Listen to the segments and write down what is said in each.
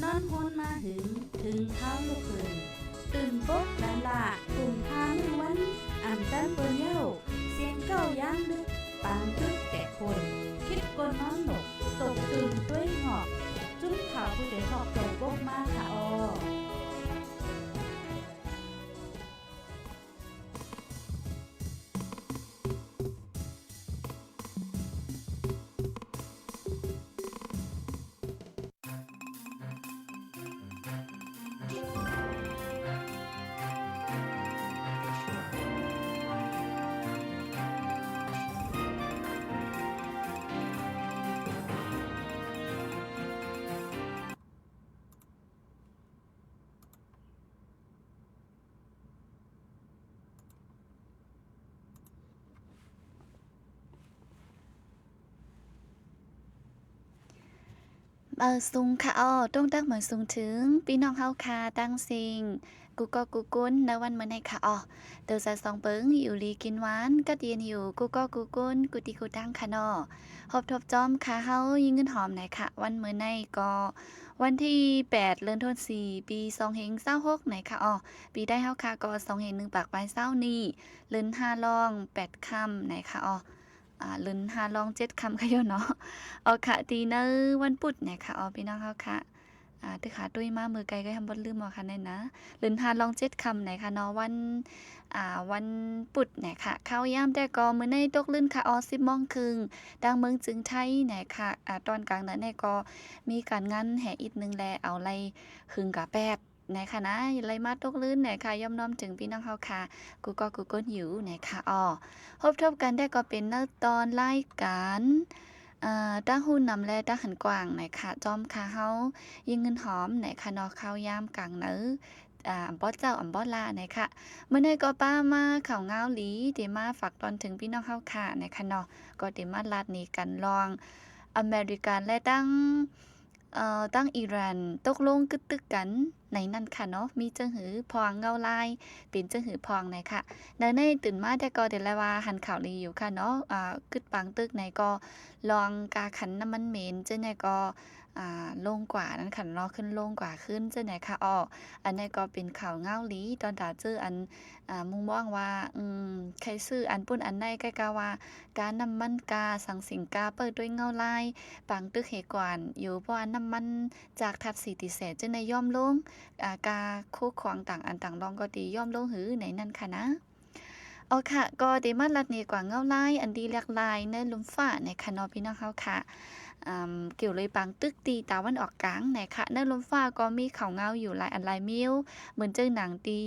ນອນໂຮນມາຫຶງ ເຖິງຄາວລຸກຂຶ້ນ. ຕື່ນປົກກັນລະ ກຸມພາມື້ວັນ ອຳຈັນເປີນເຍົາ. ສຽງເກົ້າຍາມດຶກ ປາງຕຶກແຕກໂພນ. ຄິດກົ້ນນອນໜົກ ຕົກຕື່ນຕົວງອກ. ຈຸ້ມຂາວຜູ້ໃດຮອກ ເຈົ້າປົກມາຄະອໍ. ເອີ ສູງຄະອໍ ຕົງຕັກມາສູງເຖິງ ພີ່ນ້ອງເຮົາຄ່ະ ທັງເຊິ່ງ ກູ່ກໍກູ່ກຸນ ໃນວັນມື້ນີ້ຄະອໍ. ໂຕຈາກຊ່ອງເປີງ ຢູ່ດີກິນຫວານ ກັດເຢັນຢູ່ ກູ່ກໍກູ່ກຸນ ກູ່ຕິກູ່ຕັງຄະນໍ. ພົບທົບຈອມຄະເຮົາ ຍິງເງິນຫອມນະຄະ. ວັນມື້ນີ້ກໍວັນທີແປດ ເດືອນທັນວາ ປີສອງພັນຊາວຫົກນະຄະອໍ. ປີໄທເຮົາຄະກໍສອງພັນໜຶ່ງປາຍຊາວນີ້ ເດືອນຫ້າລອງແປດຄ່ຳນະຄະອໍ. ອ່າ ເດືອນຫ້າລອງເຈັດຄ່ຳຄະຢູ່ເນາະ. ເອົາຄະ ທີ່ໃນວັນພຸດນະຄະ ເອົາ ພີ່ນ້ອງເຮົາຄະ ອ່າ ຕຶກຫາຕຸ້ຍມາມື້ໄກກໍຍັງບໍ່ລືມເອົາຄະ ນັ້ນນະ ເດືອນຫ້າລອງເຈັດຄ່ຳນະຄະເນາະ ວັນ ອ່າ ວັນພຸດນະຄະ. ຄາວຍາມແຕ່ກໍມື້ໃນຕົກລື່ນຄະ ເອົາ ສິບໂມງເຄິ່ງ ທາງເມືອງຈຶງໄທນະຄະ. ອ່າ ຕອນກາງເໜືອນີ້ກໍມີການງານແຮ່ອີກໜຶ່ງແລະ ເອົາໄລ່ຫຶງກະແປດ ນະຄະນະ ໄລ່ມາຕົກລື່ນນະຄະ ຢ້ອມນ້ອມເຖິງພີ່ນ້ອງເຮົາຄະ ກູ່ກໍກູ່ກຸນຢູ່ນະຄະອໍ. ພົບທົບກັນໄດ້ກໍເປັນໃນຕອນລາຍການ ເອີ ຕາຮູ້ນຳ ແລະ ຕາຫັນກວ້າງນະຄະ ຈອມຄະເຮົາ ຍິງເງິນຫອມນະຄະເນາະ ຄາວຍາມກາງເໜືອ ອາ ອຳບໍ່ເຈົ້າອຳບໍ່ລານະຄະ. ມື້ນີ້ກໍປະມາຂ່າວງາວດີ ທີ່ມາຝາກຕອນເຖິງພີ່ນ້ອງເຮົາຄະນະຄະເນາະ ກໍທີ່ມາລາດນີກັນລອງ ອາເມລິກັນ ແລະ ທັງ ເອີ ທາງອີຣານຕົກລົງກຶດຕຶກກັນໃນນັ້ນຄະເນາະ ມີຈັ່ງຫືພອງເງົາລາຍ ເປັນຈັ່ງຫືພອງນະຄະ. ໃນໃນຕື່ນມາແຕ່ກໍໄດ້ລະວ່າຫັນຂ່າວດີຢູ່ຄະເນາະ ອາ ກຶດປາງຕຶກໃນກໍລອງກາຂັນນ້ຳມັນເມັນຈັ່ງໃນກໍ ອາ ລົງກວ່ານັ້ນຄະເນາະ ຂຶ້ນລົງກວ່າຂຶ້ນຈັ່ງໃນຄະອໍ. ອັນໃນກໍເປັນຂ່າວເງົາດີ ຕອນຕາເຈີອັນ ອາ ມຸງມອງວ່າ ອືມ ໃຄຊື້ອັນປຸ້ນອັນໃນ ກະກະວ່າ ການ້ຳມັນກາສັງສິງກາເປີດດ້ວຍເງົາລາຍ ປາງຕຶກເຮກວານຢູ່ ເພາະວ່ານ້ຳມັນຈາກທາດສີຕິເສດຈຶ່ງໄດ້ຍ່ອມລົງ ອາ ກາໂຄຂອງຕ່າງອັນຕ່າງລອງກໍຕີຍ່ອມລົງຫືໃນນັ້ນຄະນະ. ເອົາຄະ ກໍໄດ້ມາລັດນີ້ກວ່າເງົາລາຍ ອັນດີຫຼາກຫຼາຍໃນລົມຟ້ານະຄະເນາະ ພີ່ນ້ອງເຮົາຄະ. ອາ ກ່ຽວເລີຍປາງຕຶກທີ່ຕາວັນອອກກາງນະຄະ ໃນລົມຟ້າກໍມີຂ່າວເງົາຢູ່ຫຼາຍອັນຫຼາຍແນວ ເໝືອນຈັ່ງໜັງທີ່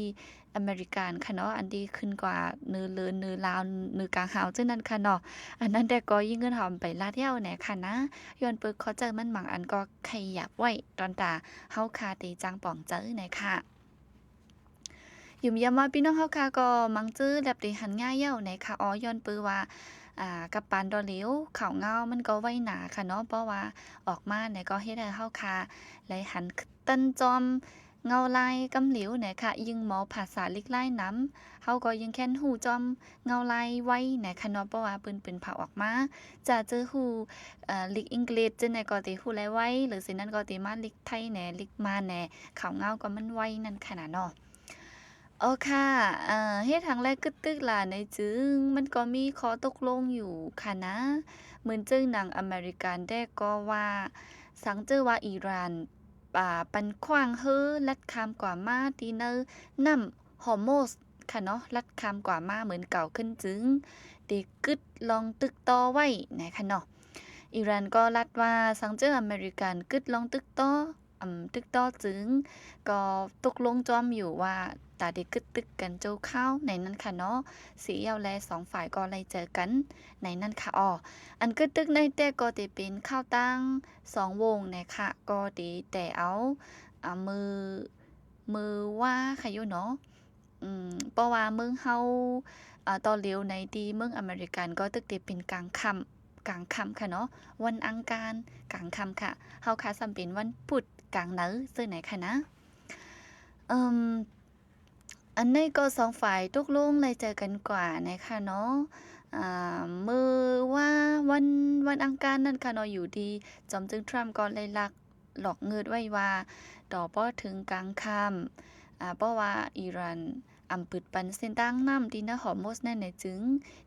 ອາເມລິກັນຄະເນາະ ອັນທີ່ຂຶ້ນກວ່າເໜືອເລີນ ເໜືອລາວ ເໜືອກາງຫາວຈັ່ງນັ້ນຄະເນາະ. ອັນນັ້ນແຕ່ກໍຍິງເງິນຫອມໄປລາດແລ້ວນະຄະນະ ຍ້ອນເປີກຂໍ້ໃຈມັນບາງອັນກໍຂະຫຍັບໄວ້ ຕອນຕາເຮົາຄາເຕຈັ່ງປອງໃຈນະຄະ. ຢືນຢັນວ່າພີ່ນ້ອງເຮົາຄາກໍມັງຈື່ແລັບເຕຫັນງ່າຍເຍົານະຄະ ອໍ ຍ້ອນເປີວ່າ ອາ ກັບປານຕໍ່ເຫຼວ ຂ່າວເງົາມັນກໍໄວໜາຄະເນາະ ເພາະວ່າອອກມານະກໍເຮັດໃຫ້ເຮົາຄາໄດ້ຫັນ ຕັນຈອມເງົາລາຍກຳຫຼຽວນະຄະ ຍິ່ງເໝາະພາສາລິກລາຍນຳ ເຮົາກໍຍິ່ງແຄນຮູ້ຈອມເງົາລາຍໄວນະຄະເນາະ ເພາະວ່າເພິ່ນເປັນພາອອກມາ ຈະເຈີຮູ້ ເອີ ລິກອັງກິດຈັ່ງໃດກໍເຕຮູ້ລາຍໄວ ຫຼື ສະນັ້ນກໍເຕມາລິກໄທແດ່ ລິກມານແດ່ ເຂົາເງົາກໍມັນໄວນັ້ນຂະນະເນາະ. ໂອຄະ ເອີ ເຮັດຫຍັງແລກຶດຕຶກຫຼາຍໃນຈຶ່ງ ມັນກໍມີຂໍ້ຕົກລົງຢູ່ຂະນະ ເໝືອນຈຶ່ງໜັງອາເມລິກັນແດ່ກໍວ່າ ສັງເຈີວ່າອີຣານ ອ່າ ປັນຂວ້າງເຮີລັດຂ້າມກວ່າມາທີ່ໃນນ້ຳຮໍມຸດຂະເນາະ ລັດຂ້າມກວ່າມາເໝືອນເກົ່າຂຶ້ນຈຶ່ງ ໄດ້ກຶດລອງຕຶກຕໍ່ໄວ້ນະຄະເນາະ. ອີຣານກໍລັດວ່າສັງເຈີອາເມລິກັນກຶດລອງຕຶກຕໍ່ ອຳ ຕຶກຕໍ່ຈຶ່ງ ກໍຕົກລົງຈອມຢູ່ວ່າ ຕາໄດ້ກຶດຕຶກກັນຊົ່ວຄາວໃນນັ້ນຂະເນາະ ຊິແລ້ວແລະສອງຝ່າຍກໍໄດ້ເຈີກັນໃນນັ້ນຂະອໍ. ອັນກຶດຕຶກໃນແຕ່ກໍໄດ້ເປັນຂ່າວຕ່າງສອງວົງນະຄະ ກໍໄດ້ແຕ່ເອົາ ອາ ມື້ ມື້ວາຂະຢູ່ເນາະ ອືມ ເພາະວ່າເມືອງເຮົາ ອາ ຕໍ່ເລວໃນທີ່ເມືອງອາເມລິກັນກໍຕຶກໄດ້ເປັນກາງຄ່ຳ ກາງຄ່ຳຂະເນາະ ວັນອັງຄານກາງຄ່ຳຂະ ເຮົາຂະຊ້ຳເປັນວັນພຸດກາງເໜີ ເຊິ່ງໃນຂະນະ ເອີ່ມ ອັນນີ້ກໍສອງຝ່າຍຕົກລົງໄດ້ເຈີກັນກວ່ານະຄະເນາະ ອາ ມື້ວາ ວັນ ວັນອັງຄານນັ້ນຂະເນາະ ຢູ່ທີ່ຈອມເຈີງທຣຳກໍໄດ້ລັກ ຫຼອກງືດໄວ້ວ່າ ຕໍ່ພໍເຖິງກາງຄ່ຳ ອາ ເພາະວ່າອີຣານອຳປຶດປັນເສັ້ນທາງນ້ຳທີ່ໃນຮອຣມຸດນັ້ນນະ ຈຶ່ງ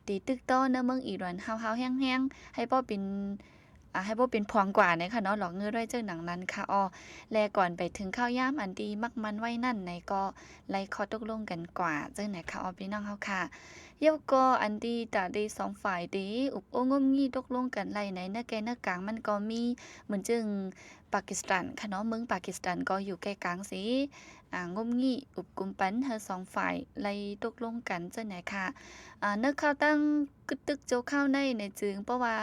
ໄດ້ຕຶກຕໍ່ໃນເມືອງອີຣານຮ້າວໆແຮງໆ ໃຫ້ບໍ່ເປັນ ອາ ໃຫ້ບໍ່ເປັນພວງກວ່ານະຄະເນາະ, ຫຼອກງືດໄວ້ເຈົ້າໜັງນັ້ນຄະອໍ. ແລະ ກ່ອນໄປເຖິງຂ່າວຍາມອັນທີ່ໝັກໝັ້ນໄວ້ນັ້ນນະ ກໍໄດ້ຂໍ້ຕົກລົງກັນກວ່າເຈົ້ານະຄະອໍ ພີ່ນ້ອງເຮົາຄະ. ແລ້ວກໍອັນທີ່ຕາເດສອງຝ່າຍເດ ອຸບໂອ້ງົບງິ້ຕົກລົງກັນໄດ້ໃນເນື້ອແກ່ເນື້ອກາງ ມັນກໍມີ ເໝືອນເຊິ່ງປາກິສຕານຄະເນາະ, ເມືອງປາກິສຕານກໍຢູ່ແກ່ກາງເສ ອາ ງົບງິ້ອຸບກຸມປັນໃຫ້ສອງຝ່າຍໄດ້ຕົກລົງກັນເຈົ້ານະຄະ. ອາ ໃນຂ່າວຕ່າງ ກຶດຕຶກໂຈະຂ່າວໃນ ໃນຈຶ່ງ ເພາະວ່າ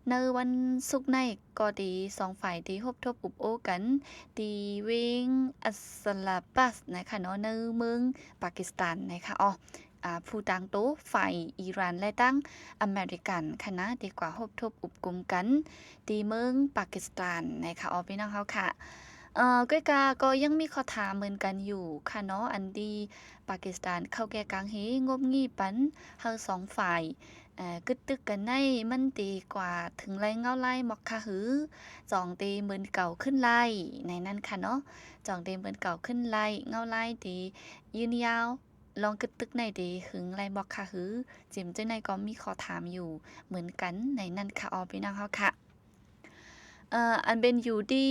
ໃນວັນສຸກໃນກໍດີ ສອງຝ່າຍໄດ້ພົບທົບອຸບໂອ້ກັນທີ່ເວງອັດສະລາບັດນະຄະເນາະ ໃນເມືອງປາກິສຕານນະຄະອໍ. ອາ ຜູ້ຕ່າງໂຕຝ່າຍອີຣານ ແລະ ທັງອາເມລິກັນຄະນະ ໄດ້ກວ່າພົບທົບອຸບກຸມກັນທີ່ເມືອງປາກິສຕານນະຄະອໍ ພີ່ນ້ອງເຮົາຄະ. ເອີ ກ້ອຍກາກໍຍັງມີຂໍ້ຖາມເໝືອນກັນຢູ່ຄະເນາະ ອັນທີ່ປາກິສຕານເຂົ້າແກ່ກາງເຮ ງົບງິ້ປັນໃຫ້ສອງຝ່າຍ ເອີ ກຶດຕຶກກັນໄດ້ ມັນເຕກວ່າເຖິງໄລເງົາລາຍໝອກຄະຫື ຈ່ອງເຕເໝືອນເກົ່າຂຶ້ນໄລ ໃນນັ້ນຄະເນາະ, ຈ່ອງເຕເໝືອນເກົ່າຂຶ້ນໄລ ເງົາລາຍເຕຢືນຍາວ ລອງກຶດຕຶກໃນເຕຫຶງໄລໝອກຄະຫື ຈິມເຈົ້າໃນກໍມີຂໍ້ຖາມຢູ່ເໝືອນກັນໃນນັ້ນຄະອໍ ພີ່ນ້ອງເຮົາຄະ. ເອີ ອັນເປັນຢູ່ທີ່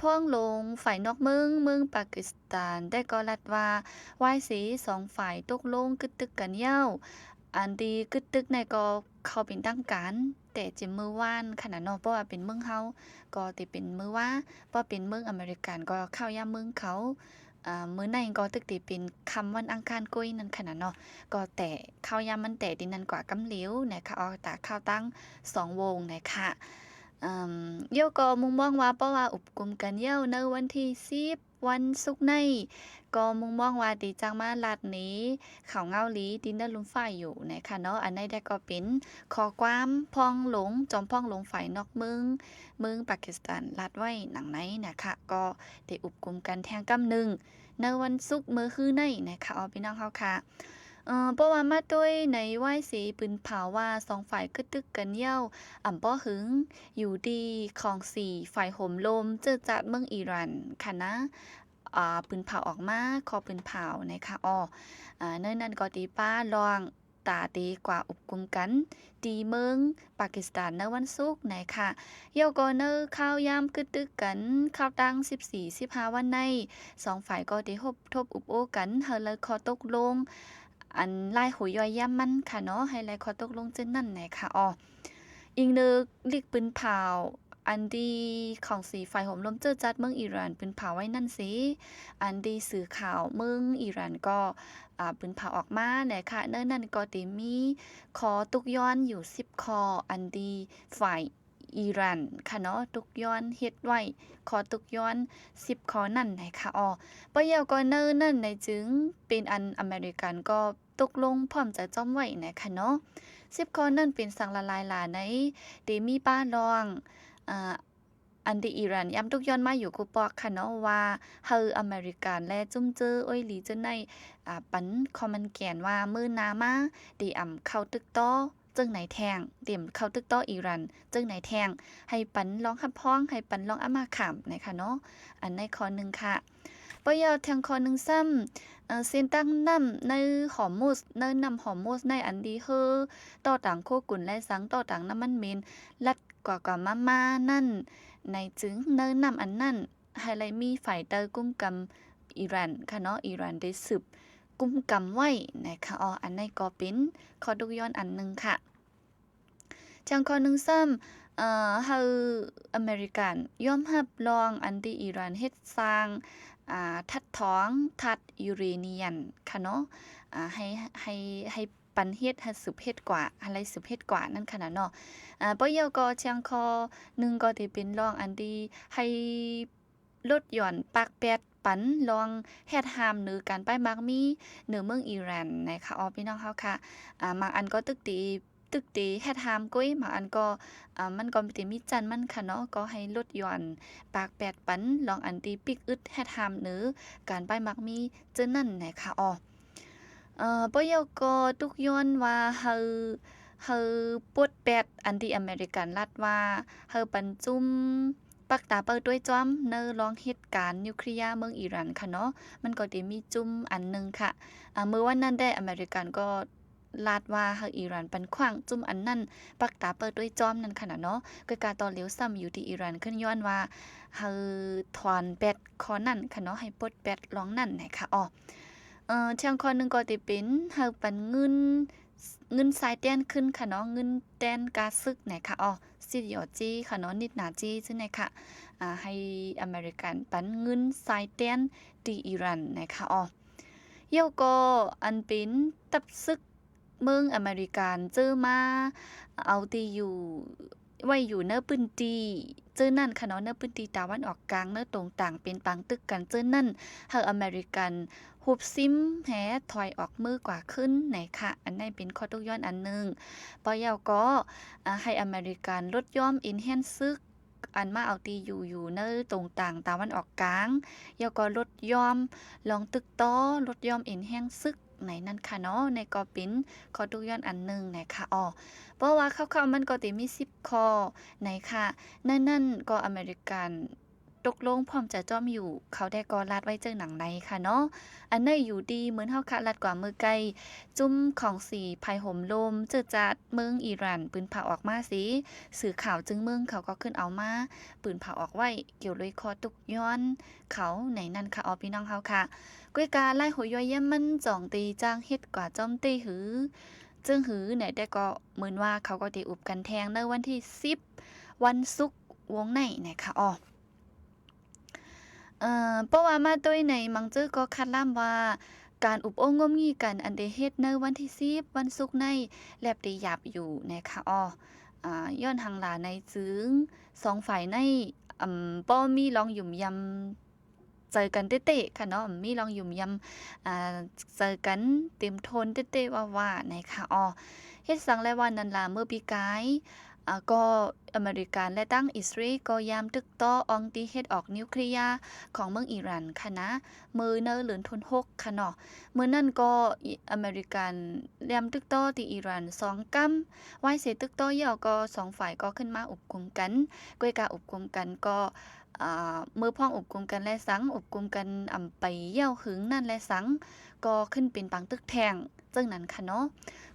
ພອງຫຼວງຝ່າຍນອກເມືອງ ເມືອງປາກິສຕານ ໄດ້ກໍລັດວ່າ ວາຍເສສອງຝ່າຍຕົກລົງກຶດຕຶກກັນແລ້ວ ອັນທີ່ກຶດຕຶກໃນກໍເຂົ້າເປັນທາງການ ແຕ່ຈະມື້ວານຂະນະເນາະ ເພາະວ່າເປັນເມືອງເຮົາກໍຈະເປັນມື້ວາ ເພາະເປັນເມືອງອາເມລິກັນກໍເຂົ້າຍາມເມືອງເຂົາ. ອາ ມື້ໃນກໍຕຶກເຕເປັນຄ່ຳວັນອັງຄານກ້ອຍນັ້ນຂະນະເນາະ ກໍແຕ່ເຂົ້າຍາມມັນແຕ່ທີ່ນັ້ນກວ່າກຳຫຼຽວນະຄະ ອອກຕາເຂົ້າຕັ້ງສອງໂມງນະຄະ. ອາ ແລ້ວກໍມຸງມອງວ່າ ເພາະວ່າອຸບກຸມກັນແລ້ວໃນວັນທີສິບ ວັນສຸກໃນ ກໍມຸງມອງວ່າເຕຈັ່ງມາລັດເນ ເຂົາເງົາລີທີ່ເນີນລຸ່ມຟ້າຢູ່ນະຄະເນາະ. ອັນໃນໄດ້ກໍເປັນຂໍ້ຄວາມພອງຫຼວງ ຈອມພອງຫຼວງຝ່າຍນອກເມືອງ ເມືອງປາກິສຕານລັດໄວ້ໜັງໃນນະຄະ ກໍໄດ້ອຸບກຸມກັນແທ່ງກຳໜຶ່ງ ໃນວັນສຸກມື້ຄືໃນນະຄະ ເອົາ ພີ່ນ້ອງເຮົາຄະ. ເອີ ເພາະວ່າມາໂຕຍໃນວາຍເສປືນເຜົາວ່າສອງຝ່າຍກຶດຕຶກກັນແລ້ວ ອຳບໍ່ຫຶງ ຢູ່ທີ່ຂອງສີຝ່າຍໂຮມລົມເຈີຈັດເມືອງອີຣານຄະນະ ອາ ປືນເຜົາອອກມາ ຂໍ້ປືນເຜົານະຄະ ອໍ ອາ ໃນນັ້ນກໍໄດ້ປະລອງ ຕາເຕກວ່າອົບກຸມກັນທີ່ເມືອງປາກິສຕານໃນວັນສຸກໃນຄະ. ແລ້ວກໍໃນຂ່າວຍາມກຶດຕຶກກັນ ຂ່າວຕັ້ງສິບສີ່ ສິບຫ້າວັນໃນ ສອງຝ່າຍກໍໄດ້ພົບທົບອຸບໂອ້ກັນ ເຮັດລາຍຂໍ້ຕົກລົງ ອັນຫຼາຍໂຫຢ້ອຍຢ້ຳມັນຄະເນາະ ໃຫ້ລາຍຂໍ້ຕົກລົງເຊັ່ນນັ້ນໃນຄະ. ອໍ ອີງເນີກລິກປືນເຜົາ ອັນທີ່ຂອງສີຝ່າຍໂຮມລົມເຈີຈັດເມືອງອີຣານປືນເຜົາໄວ້ນັ້ນເສ ອັນທີ່ສື່ຂ່າວເມືອງອີຣານກໍ ອາ ປືນເຜົາອອກມາແຫຼະຄະ. ໃນນັ້ນກໍໄດ້ມີຂໍ້ຕົກຍ້ອນຢູ່ສິບຂໍ້ ອັນທີ່ຝ່າຍອີຣານຄະເນາະ ຕົກຍ້ອນເຮັດໄວ້ ຂໍ້ຕົກຍ້ອນສິບຂໍ້ນັ້ນໃນຄະ. ອໍ ປະເຍົາກໍໃນນັ້ນໃນຈຶ່ງເປັນອັນອາເມລິກັນກໍ ຕົກລົງພ້ອມຈະຈອມໄວ້ນະຄະເນາະ. ສິບຂໍ້ນັ້ນເປັນສັງຫຼາຍໆຫຼາໃນ ເດມີປະລອງ ອາ ອັນທີ່ອີຣານຍາມຕົກຍ້ອນມາຢູ່ຄູ່ປອກຄະເນາະ ວ່າໃຫ້ອາເມລິກັນ ແລະ ຈຸ້ມເຈີໂອຍຫຼີເຈີໄນ ອາ ປັນຄອມມັນແກນວ່າມື້ໜ້າມາ ເດອຳເຂົ້າຕຶກຕໍ່ເຈີໄນແທ່ງ ເຕມເຂົ້າຕຶກຕໍ່ອີຣານເຈີໄນແທ່ງ ໃຫ້ປັນລອງຮັບຮອງ ໃຫ້ປັນລອງອາມາຂາມນະຄະເນາະ. ອັນໃນຂໍ້ໜຶ່ງຄະ. ປະເຍົາແທ່ງຂໍ້ໜຶ່ງຊ້ຳ ເອີ ເສັ້ນທາງນ້ຳໃນຮອຣມຸດ ໃນນ້ຳຮອຣມຸດໃນອັນທີ່ເຮີຕໍ່ຕາງໂຄກຸນ ແລະ ສັງຕໍ່ຕາງນ້ຳມັນເມັນ ລັດກວ່າກວ່າມາມານັ້ນ ໃນຈຶ່ງໃນນ້ຳອັນນັ້ນ ໃຫ້ໄດ້ມີຝ່າຍໃດກຸມກຳອີຣານຄະເນາະ ອີຣານໄດ້ສືບກຸມກຳໄວ້ນະຄະ. ອໍ ອັນໃນກໍເປັນຂໍ້ຕົກຍ້ອນອັນໜຶ່ງຄະ. ແທ່ງຂໍ້ໜຶ່ງຊ້ຳ ເອີ ໃຫ້ອາເມລິກັນຍອມຮັບລອງອັນທີ່ອີຣານເຮັດສ້າງ ອາ ຖາດທອງ ຖາດຢູເຣນຽມຄະເນາະ ອາ ໃຫ້ ໃຫ້ ໃຫ້ປັນເຮັດ ໃຫ້ສືບເຮັດກວ່າ ໃຫ້ໄດ້ສືບເຮັດກວ່ານັ້ນຄະນະເນາະ. ອາ ປະໂຫຍກກໍແທ່ງຂໍ້ໜຶ່ງກໍທີ່ເປັນລອງອັນທີ່ໃຫ້ ຫຼຸດຢ່ອນປາກແປດປັນລອງແຮດຫ້າມເໜີການປ້າຍໝາກມີເໜີເມືອງອີຣານນະຄະ. ອໍ ພີ່ນ້ອງເຮົາຄະ ອາ ບາງອັນກໍຕຶກຕີ ຕຶກຕີແຮດຫ້າມກ້ວຍ ບາງອັນກໍ ອາ ມັນກໍມີແຕ່ມີຈັນມັນຄະເນາະ ກໍໃຫ້ຫຼຸດຢ່ອນປາກແປດປັນລອງອັນທີ່ປິກອຶດແຮດຫ້າມເໜີການປ້າຍໝາກມີເຈີນັ້ນນະຄະ. ອໍ ເອີ ປະໂຫຍກກໍຕຸກຍ້ອນວ່າໃຫ້ ໃຫ້ປົດແປດອັນທີ່ອາເມລິກັນລັດວ່າໃຫ້ປັນຈຸ້ມ ປັກຕາເປີດຕວຍຈ້ອມໃນລອງເຫດການນິວເຄລຍເມືອງອີຣານຂະເນາະ, ມັນກໍໄດ້ມີຈຸ້ມອັນໜຶ່ງຂະ. ອາ ມື້ວັນນັ້ນແດ່ ອາເມລິກັນກໍລາດວ່າໃຫ້ອີຣານປັນຂວ້າງຈຸ້ມອັນນັ້ນ, ປັກຕາເປີດຕວຍຈ້ອມນັ້ນຂະນະເນາະ. ກໍກາຕໍ່ເລວຊ້ຳຢູ່ທີ່ອີຣານຂຶ້ນຍ້ອນວ່າໃຫ້ຖອນແບັດຂໍ້ນັ້ນຂະເນາະ, ໃຫ້ປົດແບັດລອງນັ້ນນະຄະ. ເອີ ທຽງຂໍ້ໜຶ່ງກໍໄດ້ເປັນໃຫ້ປັນເງິນ ເງິນຊາຍແດນຂຶ້ນຂະເນາະ, ເງິນແດນກາຊຶກນະຄະ. ອໍ ຊິດຢໍຈີຂະເນາະ, ນິດໜາຈີຊື່ນະຄະ. ອາ ໃຫ້ອາເມລິກັນປັນເງິນຊາຍແດນ ທີ່ອີຣານນະຄະ. ອໍ ແລ້ວກໍອັນເປັນທັບຊຶກເມືອງອາເມລິກັນເຈີມາເອົາທີ່ຢູ່ໄວ້ຢູ່ໃນພື້ນທີ່ເຈີນັ້ນຂະເນາະ, ໃນພື້ນທີ່ຕາວັນອອກກາງ ໃນຕົງຕ່າງເປັນປາງຕຶກກັນເຈີນັ້ນ ໃຫ້ອາເມລິກັນຮຸບຊິມແຮຖອຍອອກມືກວ່າຂຶ້ນນະຄະ. ອັນນັ້ນເປັນຂໍ້ຕົກຍ້ອນອັນໜຶ່ງ. ພໍແລ້ວກໍ ອາ ໃຫ້ອາເມລິກັນລົດຍອມເອັນແຮງຊຶກ ອັນມາເອົາທີ່ຢູ່ຢູ່ໃນຕົງຕ່າງຕາວັນອອກກາງ, ແລ້ວກໍລົດຍອມລອງຕຶກຕໍ່, ລົດຍອມເອັນແຮງຊຶກໃນນັ້ນຄະເນາະ. ໃນກໍເປັນຂໍ້ຕົກຍ້ອນອັນໜຶ່ງນະຄະ. ອໍ ເພາະວ່າຄ່າວໆມັນກໍໄດ້ມີສິບຂໍ້ນະຄະ. ໃນນັ້ນກໍອາເມລິກັນຕົກລົງພ້ອມຈະຈອມຢູ່, ເຂົາແດ່ກໍລາດໄວ້ເຈີໜັງໃນຄະເນາະ. ອັນໃນຢູ່ດີເໝືອນເຮົາຄະລັດກວ່າເມື່ອໄກ ຈຸ້ມຂອງສີໄພໂຮມໂລມເຈີຈາດ ເມືອງອີຣານປືນເຜົາອອກມາເສ, ສື່ຂ່າວຈຶ່ງເມືອງເຂົາກໍຂຶ້ນເອົາມາປືນເຜົາອອກໄວ້ ກ່ຽວໂດຍຂໍ້ຕົກຍ້ອນເຂົາໃນນັ້ນຄະ. ອໍ ພີ່ນ້ອງເຮົາຄະ, ກ້ວຍກາຫຼາຍຫົວຍ່ອຍຢ້ຽມມັນຈອງເຕຈາງເຮັດກວ່າຈອມເຕຫື ຈຶ່ງຫືແນແຕ່ກໍເໝືອນວ່າເຂົາກໍໄດ້ອຸບກັນແທງໃນວັນທີສິບ ວັນສຸກວົງໃນນະຄະ. ອໍ ເອີ ເພາະວ່າມາໂດຍໃນມັງເຈີກໍຄາດລຳວ່າ ການອຸບໂອ້ງົມງິງກັນອັນໄດ້ເຮັດໃນວັນທີສິບ ວັນສຸກໃນ ແລບໄດ້ຫຍາບຢູ່ນະຄະ. ອໍ ອາ ຍ້ອນຫັ້ນລະໃນຈຶ່ງສອງຝ່າຍໃນ ອຳ ບໍ່ມີລອງຫຍຸມຢຳໃຈກັນເຕໆຄະເນາະ, ມີລອງຫຍຸມຢຳ ອາ ໃຈກັນເຕັມທົນເຕໆວ່າໆນະຄະ. ອໍ ເຮັດສັງແລວ່ານັ້ນລະ ເມື່ອປີກາຍ ອາ ກໍອາເມລິກັນ ແລະ ທັງອິດສະຣາເອລກໍຢາມຕຶກຕໍ່ອ່ອງຕີເຮັດອອກນິວເຄລຍຂອງເມືອງອີຣານຄະນະ ເມື່ອໃນເດືອນທັນວາຫົກຄະເນາະ. ເມື່ອນັ້ນກໍອາເມລິກັນຢາມຕຶກຕໍ່ທີ່ອີຣານສອງກຳ, ວາຍເສດຕຶກຕໍ່ແລ້ວກໍສອງຝ່າຍກໍຂຶ້ນມາອຸບກຸມກັນ, ກ້ວຍກາອຸບກຸມກັນກໍ ອາ ເມື່ອພ້ອມອຸບກຸມກັນແລະສັງ ອຸບກຸມກັນອຳໄປແລ້ວຫຶງນັ້ນແລະສັງ ກໍຂຶ້ນເປັນປາງຕຶກແທງ ເຊິ່ງນັ້ນຄະເນາະ.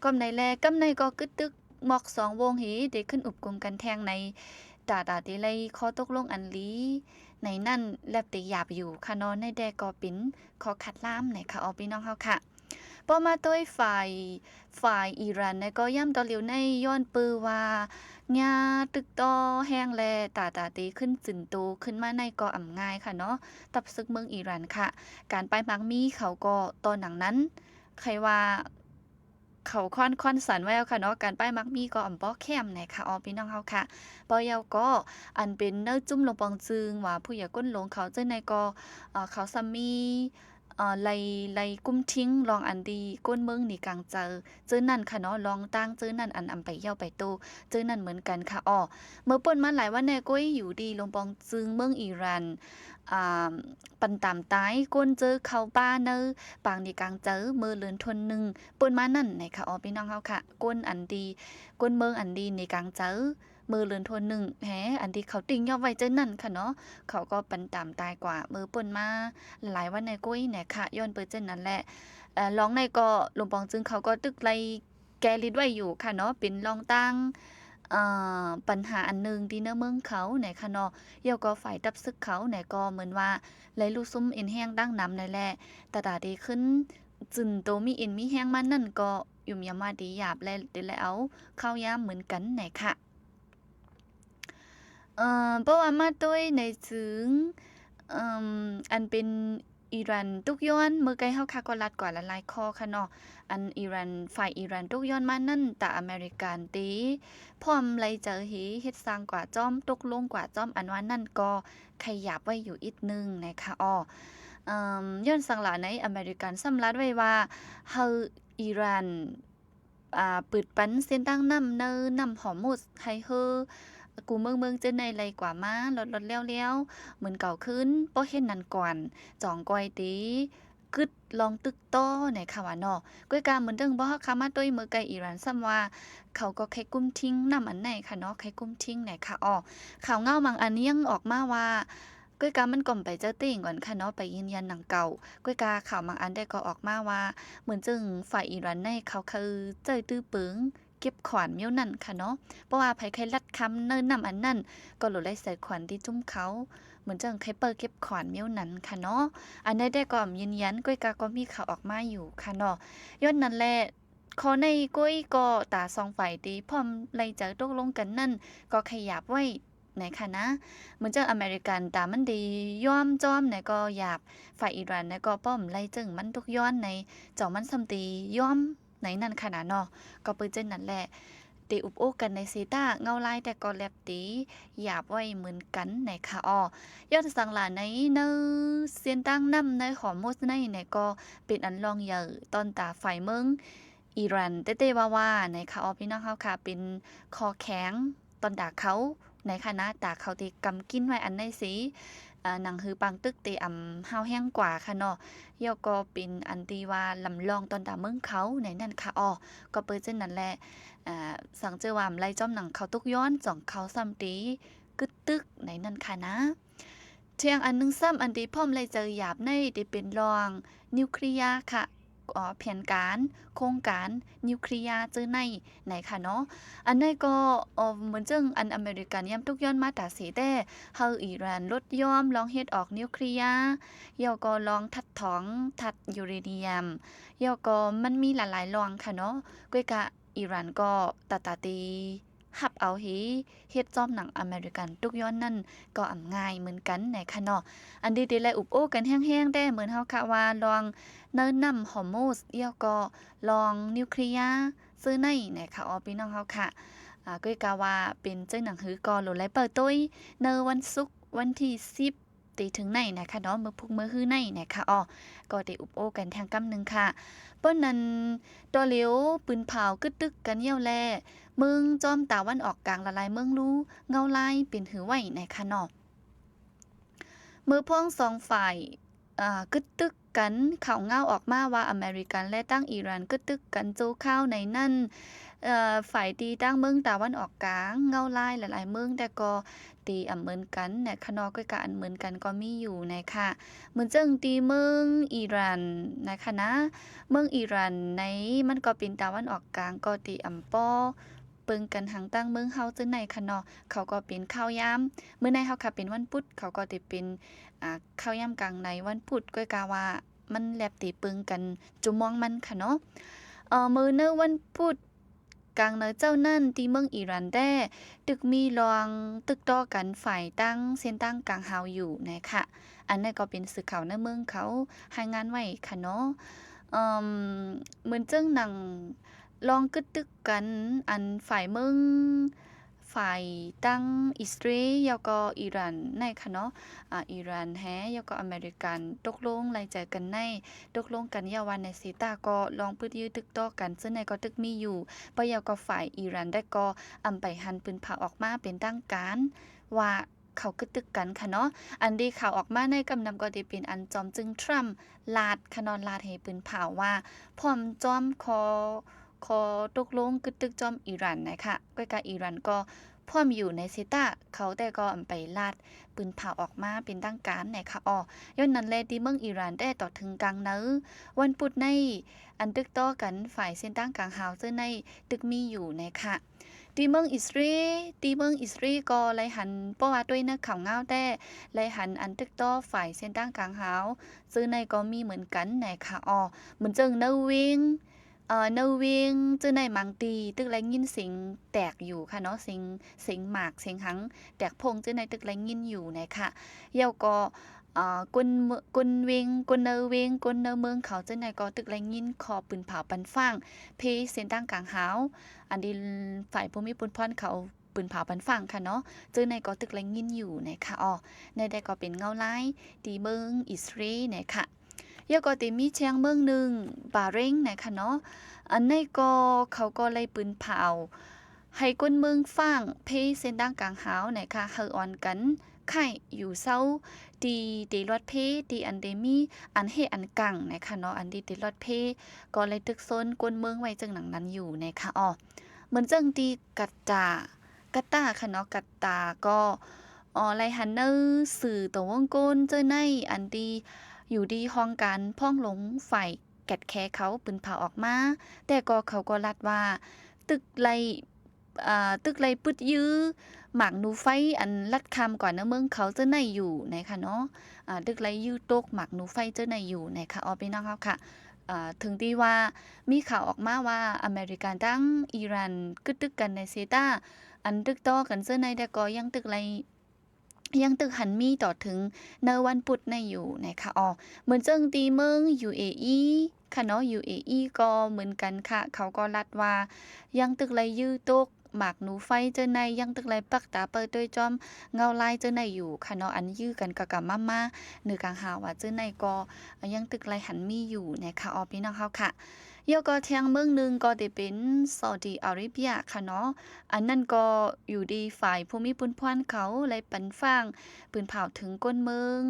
ກໍໃນແລກຳໃນກໍກຶດຕຶກ ໝອກສອງວົງເຫ ໄດ້ຂຶ້ນອຸບກຸມກັນແທງໃນ ຕາຕາເຕໄລຂໍ້ຕົກລົງອັນລີໃນນັ້ນ ແລບເຕຫຍາບຢູ່ຄະເນາະ. ໃນແດ່ກໍເປັນຂໍ້ຄາດລຳນະຄະ. ອໍ ພີ່ນ້ອງເຮົາຄະ, ພໍມາໂດຍຝ່າຍ ຝ່າຍອີຣານນະກໍຢ້ຳຕໍ່ຫຼຽວໃນ ຍ້ອນເປີວ່າຫຍ້າຕຶກຕໍ່ແຮງ ແລະ ຕາຕາເຕຂຶ້ນຈືນໂຕຂຶ້ນມາໃນກໍອຳງ່າຍຄະເນາະ. ທັບຊຶກເມືອງອີຣານຄະ ການປ້າຍໝາກມີເຂົາກໍຕໍ່ໜັງນັ້ນ ໃຄວ່າ ເຂົາຄອນ ຄອນສັນໄວ້ແລ້ວຄະເນາະ, ການປ້າຍໝາກມີກໍອຳບໍ່ແຄມນະຄະ. ອໍ ພີ່ນ້ອງເຮົາຄະ, ພໍແລ້ວກໍອັນເປັນໃນຈຸ້ມຫຼວງປອງຈຶງວ່າ ຜູ້ໃຫຍ່ກົ້ນຫຼວງເຂົາເຈົ້າໃນກໍ ເອີ ເຂົາຊຳມີ ເອີ ໄລ່ ໄລ່ກຸມທິງລອງອັນດີ ກົ້ນເມືອງໜີກາງໃຈ ເຈົ້ານັ້ນຄະເນາະ, ລອງຕ່າງເຈົ້ານັ້ນ ອັນອຳໄປເຍົາໄປໂຕ ເຈົ້ານັ້ນເໝືອນກັນຄະ. ອໍ ເມື່ອປົນມາຫຼາຍວັນແນ່ກ້ວຍ ຢູ່ດີຫຼວງປອງຈຶງເມືອງອີຣານ ອ່າ ປັນຕາມຕາຍກົ້ນເຈີເຂົ້າປ່າໃນປາງໜີກາງໃຈ ເມື່ອເດືອນທັນວາໜຶ່ງ ປົນມານັ້ນນະຄະ. ອໍ ພີ່ນ້ອງເຮົາຄະ, ກົ້ນອັນດີ ກົ້ນເມືອງອັນດີໜີກາງໃຈ ເມື່ອເດືອນທັນວາໜຶ່ງແຮ ອັນທີ່ເຂົາຕິງຍອບໄວ້ເຈົ້ານັ້ນຄະເນາະ, ເຂົາກໍປັນຕາມຕາຍກວ່າເມື່ອປົນມາຫຼາຍວັນໃນກ້ວຍນະຄະ. ຍ້ອນເປີເຊັ່ນນັ້ນແຫຼະ ເອີ ລອງໃນກໍ ຫຼວງປອງຈຶງເຂົາກໍຕຶກໄລ່ແກ່ລິດໄວ້ຢູ່ຄະເນາະ, ເປັນລອງຕ່າງ ເອີ ປັນຫາອັນໜຶ່ງທີ່ໃນເມືອງເຂົານະຄະເນາະ. ແລ້ວກໍຝ່າຍທັບຊຶກເຂົານະ ກໍເໝືອນວ່າໄລ່ລຸຊຸມເອັນແຮງດັ່ງນຳນັ້ນແຫຼະ, ຕາຕາດີຂຶ້ນ ຈຶນໂຕມີເອັນມີແຮງມານັ້ນກໍ ຫຍຸມຢຳວ່າດີຫຍາບ ແລະ ໄດ້ເອົາເຂົ້າຍາມເໝືອນກັນນະຄະ. ເອີ ເພາະວ່າມາໂດຍໃນຈຶງ ເອີ ອັນເປັນອີຣານຕຸກຍ້ອນ ເມື່ອໄກເຮົາຄະກໍລັດກວ່າຫຼາຍໆຂໍ້ຄະເນາະ. ອັນອີຣານ ຝ່າຍອີຣານຕຸກຍ້ອນມານັ້ນ ຕາອາເມລິກັນເຕພ້ອມໄລ່ເຈີເຮ ເຮັດສ້າງກວ່າຈ້ອມ ຕົກລົງກວ່າຈ້ອມ ອັນວ່ານັ້ນກໍຂະຫຍັບໄວ້ຢູ່ອີກໜຶ່ງນະຄະ. ອໍ ເອີ ຍ້ອນສັງຫຼາໃນອາເມລິກັນສຳລັດໄວ້ວ່າ ໃຫ້ອີຣານ ອ່າ ເປີດປັນເສັ້ນທາງນ້ຳໃນນ້ຳຮອຣ໌ມຸດ ໃຫ້ເຮີ ກູເມືອງເມືອງເຈີໃນໄລ່ກວ່າມາລອດໆແລ້ວໆ ເໝືອນເກົ່າຄືນ. ບໍ່ເຮັດນັ້ນກ່ອນ ຈອງກວຍເຕ ກຶດລອງຕຶກຕໍ່ໃນຄະວ່າເນາະ. ກ້ວຍກາເໝືອນເຖິງບໍ່ເຮົາຄະມາໂຕຍເມືອໄກອີຣານຊ້ຳວ່າ ເຂົາກໍໄຄກຸມທິງນ້ຳອັນໃນຄະເນາະ ໄຄກຸມທິງໃນຄະອໍ. ຂ່າວເງົາບາງອັນຍັງອອກມາວ່າ ກ້ວຍກາມັນກໍໄປເຈີເຕັງກ່ອນຄະເນາະ ໄປຢືນຢັນໜັງເກົ່າ. ກ້ວຍກາຂ່າວບາງອັນໄດ້ກໍອອກມາວ່າ ເໝືອນເຖິງຝ່າຍອີຣານໃນເຂົາເຄີຍເຈີຕື້ເປິງ ເກັບຂວັນແນວນັ້ນຄະເນາະ. ເພາະວ່າໃຜໃຄລັດຄຳເນີນນ້ຳອັນນັ້ນ ກໍໂລໄລໃສ່ຂວັນທີ່ຈຸ້ມເຂົາ ເໝືອນຈັ່ງໃຄເປີເກັບຂວັນແນວນັ້ນຄະເນາະ. ອັນໃດແດ່ກໍອຳຢືນຢັນ ກ້ວຍກາກໍມີຂ່າວອອກມາຢູ່ຄະເນາະ. ຍ້ອນນັ້ນແຫຼະ ຂໍ້ໃນກ້ວຍກໍຕາສອງຝ່າຍທີ່ພ້ອມໄລເຈີຕົກລົງກັນນັ້ນ ກໍຂະຫຍັບໄວ້ໃນຄະນະ. ເໝືອນຈັ່ງອາເມລິກັນຕາມັນໄດ້ຍອມຈອມໃນກໍຫຍັບ ຝ່າຍອີຣານໃນກໍປ້ອມໄລເຈີມັນທຸກຍ້ອນໃນ ເຈົ້າມັນຊ້ຳໄດ້ຍອມ ໃນນັ້ນຂະນະເນາະ. ກໍເປີເຊັ່ນນັ້ນແຫຼະ ເຕອຸບໂອ້ກັນໃນເຊຕາເງົາລາຍ ແຕ່ກໍແລັບເຕຫຍາບໄວ້ເໝືອນກັນໃນຄະອໍ. ຍ້ອນສັງຫຼາໃນ ໃນເສັ້ນທາງນ້ຳໃນຮອມມຸດໃນ ໃນກໍເປັນອັນລອງໃຫຍ່ຕອນຕາຝ່າຍເມືອງອີຣານ ແຕ່ເຕວ່າວ່າໃນຄະອໍ ພີ່ນ້ອງເຮົາຄະ ເປັນຂໍ້ແຂງ ຕອນຕາເຂົາໃນຄະນະ ຕາເຂົາທີ່ກຳກິນໄວ້ອັນໃນເສ ອາ ໜັງຮືປາງຕຶກທີ່ອຳຫ້າວແຮງກວ່າຄະເນາະ. ແລ້ວກໍເປັນອັນທີ່ວ່າລຳລອງຕອນຕາເມືອງເຂົາໃນນັ້ນຄະອໍ. ກໍເປີເຊັ່ນນັ້ນແຫຼະ ອາ ສັງເຈີວ່າອຳໄລຈອມໜັງເຂົາທຸກຍ້ອນ ສອງເຂົາຊ້ຳທີ່ກຶດຕຶກໃນນັ້ນຄະນະ. ທຽງອັນໜຶ່ງຊ້ຳ ອັນທີ່ພ້ອມໄລເຈີຫຍາບໃນທີ່ເປັນລອງນິວເຄລຍຄະ ອາ ແຜນການ ໂຄງການນິວເຄລຍເຈີໃນ ໃນຄະເນາະ. ອັນໃນກໍ ເອີ ເໝືອນເຊິ່ງອັນອາເມລິກັນຍາມທຸກຍ້ອນມາຕາເສແຕ່ ເຮົາອີຣານລົດຍອມລອງເຮັດອອກນິວເຄລຍ ແລ້ວກໍລອງທັດຖອງທາດຢູເຣນຽມ ແລ້ວກໍມັນມີຫຼາຍໆລອງຄະເນາະ. ກ້ວຍກະອີຣານກໍຕາຕາຕີ ຮັບເອົາເຮ ເຮັດຈອມໜັງອາເມລິກັນທຸກຍ້ອນນັ້ນ ກໍອຳງ່າຍເໝືອນກັນໃນຄະເນາະ. ອັນດີທີ່ໄດ້ອຸບໂອ້ກັນແຮງໆແດ່ ເໝືອນເຮົາຄະວ່າລອງເນີນນ້ຳຮອມມຸດ ແລ້ວກໍລອງນິວເຄລຍເຈີໃນ ໃນຄະອໍ ພີ່ນ້ອງເຮົາຄະ. ອາ ກ້ວຍກະວ່າເປັນເຈີໜັງຮືກໍໂລໄລເປີໂຕຍໃນວັນສຸກ ວັນທີສິບ ທີ່ເຖິງໃນນະຄະເນາະ ມື້ພຸກມື້ຮືໃນນະຄະອໍ ກໍໄດ້ອຸບໂອ້ກັນທາງກຳໜຶ່ງຄະ. ເພາະນັ້ນ ຕໍ່ເຫຼວປືນເຜົາກຶດຕຶກກັນແລ້ວແລ ເມືອງຈອມຕາວັນອອກກາງຫຼາຍໆເມືອງລູເງົາລາຍເປັນຫືໄວ້ນະຄະເນາະ. ເມື່ອພວງສອງຝ່າຍ ອາ ກຶດຕຶກກັນ ຂ່າວເງົາອອກມາວ່າອາເມລິກັນ ແລະ ທາງອີຣານກຶດຕຶກກັນຊົ່ວຄາວໃນນັ້ນ ເອີ ຝ່າຍທີ່ທາງເມືອງຕາວັນອອກກາງເງົາລາຍຫຼາຍໆເມືອງ ແຕ່ກໍ ທີ່ອຳເໝືອນກັນນະຄະເນາະ ກ້ວຍກະອັນເໝືອນກັນກໍມີຢູ່ນະຄະ. ເໝືອນເຊິ່ງທີ່ເມືອງອີຣານນະຄະນະ ເມືອງອີຣານໃນມັນກໍເປັນຕາວັນອອກກາງ ກໍທີ່ອຳປໍເບິ່ງກັນຫາງຕ່າງເມືອງເຮົາເຈີໃນຄະເນາະ ເຂົາກໍເປັນຂ່າວຍາມ ມື້ໃນເຮົາຄະເປັນວັນພຸດ ເຂົາກໍທີ່ເປັນ ອາ ຂ່າວຍາມກາງໃນວັນພຸດ ກ້ວຍກະວ່າມັນແລັບທີ່ເບິ່ງກັນຈຸມອງມັນຄະເນາະ. ເອີ ມື້ໃນວັນພຸດ ກາງໃນເຈົ້ານັ້ນ ທີ່ເມືອງອີຣານແດ່ ຕຶກມີລອງຕຶກຕໍ່ກັນຝ່າຍຕັ້ງເສັ້ນທາງກາງຫາວຢູ່ນະຄະ. ອັນນັ້ນກໍເປັນສື່ຂ່າວໃນເມືອງເຂົາລາຍງານໄວ້ຄະເນາະ. ເອີ ເໝືອນເຊິ່ງໜັງລອງກຶດຕຶກກັນ ອັນຝ່າຍເມືອງ ຝ່າຍຕັ້ງອິດສະຣາເອລ ແລ້ວກໍອີຣານໃນຄະເນາະ ອາ ອີຣານແຮ ແລ້ວກໍອາເມລິກັນຕົກລົງໄລເຈີກັນໃນ ຕົກລົງກັນຢ່າວ່າໃນເຊຕາ ກໍລອງປຶດຢືດຕຶກຕໍ່ກັນ ເຊິ່ງໃນກໍຕຶກມີຢູ່ ປະເຍົາກໍຝ່າຍອີຣານໄດ້ກໍອຳໄປຫັນປືນເຜົາອອກມາເປັນທາງການວ່າເຂົາກຶດຕຶກກັນຄະເນາະ. ອັນທີ່ຂ່າວອອກມາໃນກຳນຳກໍໄດ້ເປັນອັນຈອມຈຶ່ງທຣຳລາດຄະເນາະ ລາດໃຫ້ປືນເຜົາວ່າພ້ອມຈອມຂໍ ຂໍຕົກລົງກຶດຕຶກຈອມອີຣານນະຄະ. ກ້ວຍກະອີຣານກໍພ້ອມຢູ່ໃນເຊຕາ ເຂົາແຕ່ກໍອຳໄປລາດປືນເຜົາອອກມາເປັນທາງການນະຄະອໍ. ຍ້ອນນັ້ນແຫຼະ ທີ່ເມືອງອີຣານແຕ່ຕໍ່ເຖິງກາງໃນວັນພຸດໃນ ອັນຕຶກຕໍ່ກັນຝ່າຍເສັ້ນທາງກາງຫາວເຈີໃນຕຶກມີຢູ່ນະຄະ. ທີ່ເມືອງອິດສະຣາເອລ ທີ່ເມືອງອິດສະຣາເອລກໍໄລຫັນ ເພາະວ່າດ້ວຍໃນຂ່າວເງົາແຕ່ໄລຫັນອັນຕຶກຕໍ່ຝ່າຍເສັ້ນທາງກາງຫາວເຈີໃນກໍມີເໝືອນກັນນະຄະອໍ. ເໝືອນເຊິ່ງໃນວຽງ ເອີ ໃນວຽງເຈີໃນບາງທີ່ຕຶກໄລຍິນສຽງແຕກຢູ່ຄະເນາະ ສຽງ ສຽງໝາກ ສຽງຫຍັງແຕກໂພງເຈີໃນຕຶກໄລຍິນຢູ່ນະຄະ. ແລ້ວກໍ ເອີ ຄົນ ຄົນວຽງ ຄົນໃນວຽງ ຄົນໃນເມືອງເຂົາເຈີໃນກໍຕຶກໄລຍິນເຄາະປືນເຜົາປັນຟາງ ເພເສັ້ນທາງກາງຫາວ ອັນທີ່ຝ່າຍຜູ້ມີປຸນພອນເຂົາ ປືນເຜົາປັນຟາງຄະເນາະ ເຈີໃນກໍຕຶກໄລຍິນຢູ່ນະຄະອໍ. ແນວໃດກໍເປັນເງົາລາຍທີ່ເມືອງອິດສະຣາເອລນະຄະ. ແລ້ວກໍໄດ້ມີແຊງເມືອງໜຶ່ງ ບາເຣັງນະຄະເນາະ ອັນໃນກໍເຂົາກໍໄລປືນເຜົາ ໃຫ້ຄົນເມືອງຟາງເພເສັ້ນທາງກາງຫາວນະຄະ ໃຫ້ອ່ອນກັນ ຄ້າຍຢູ່ເຊົາ ທີ່ເຕະລອດເພ ທີ່ອັນເຕມີອັນເຮອັນກັງນະຄະເນາະ ອັນທີ່ເຕະລອດເພ ກໍໄດ້ຕຶກຊົນຄົນເມືອງໄວ້ເຊິ່ງໜັງນັ້ນຢູ່ນະຄະອໍ. ເໝືອນເຊິ່ງທີ່ກາຕາ ກາຕາຄະເນາະ ກາຕາກໍ ເອີ ໄດ້ຫັນໃນສື່ຕົວວົງກົ້ນເຈີໃນ ອັນທີ່ຢູ່ທີ່ຫ້ອງການພອງຫຼວງຝ່າຍແກດແຄເຂົາປືນເຜົາອອກມາ ແຕ່ກໍເຂົາກໍລັດວ່າ ຕຶກໄດ້ ອ່າ ຕຶກໄດ້ປຶດຢື້ໝາກນູໄຟ ອັນລັດຂ້າມກວ່າໃນເມືອງເຂົາເຈີໃນຢູ່ນະຄະເນາະ ອ່າ ຕຶກໄດ້ຢື້ຕົກໝາກນູໄຟເຈີໃນຢູ່ນະຄະອໍ ພີ່ນ້ອງເຮົາຄະ. ເອີ ເຖິງທີ່ວ່າມີຂ່າວອອກມາວ່າອາເມລິກັນທັງອີຣານກຶດຕຶກກັນໃນເຊຕາ ອັນຕຶກຕໍ່ກັນເຈີໃນ ແຕ່ກໍຍັງຕຶກໄດ້ ຍັງຕຶກຫັນມີຕໍ່ເຖິງໃນວັນພຸດໃນຢູ່ນະຄະອໍ. ເໝືອນເຊິ່ງທີ່ເມືອງຢູເອອີຄະເນາະ ຢູເອອີກໍເໝືອນກັນຄະ ເຂົາກໍລັດວ່າຍັງຕຶກໄດ້ຢື້ຕົກໝາກນູໄຟເຈີໃນ ຍັງຕຶກໄດ້ປັກຕາເປີດໂຕຍຈອມເງົາລາຍເຈີໃນຢູ່ຄະເນາະ ອັນຢື້ກັນກະກະມາມາ ເໜືອກາງຫາວວ່າເຈີໃນກໍຍັງຕຶກໄດ້ຫັນມີຢູ່ນະຄະອໍ ພີ່ນ້ອງເຮົາຄະ. ແລ້ວກໍແທ່ງເມືອງໜຶ່ງກໍໄດ້ເປັນຊາວດີອາເຣເບຍຄະເນາະ ອັນນັ້ນກໍຢູ່ທີ່ຝ່າຍຜູ້ມີປຸນພວນເຂົາໄດ້ປັນຝາກປືນເຜົາເຖິງຄົນເມືອງ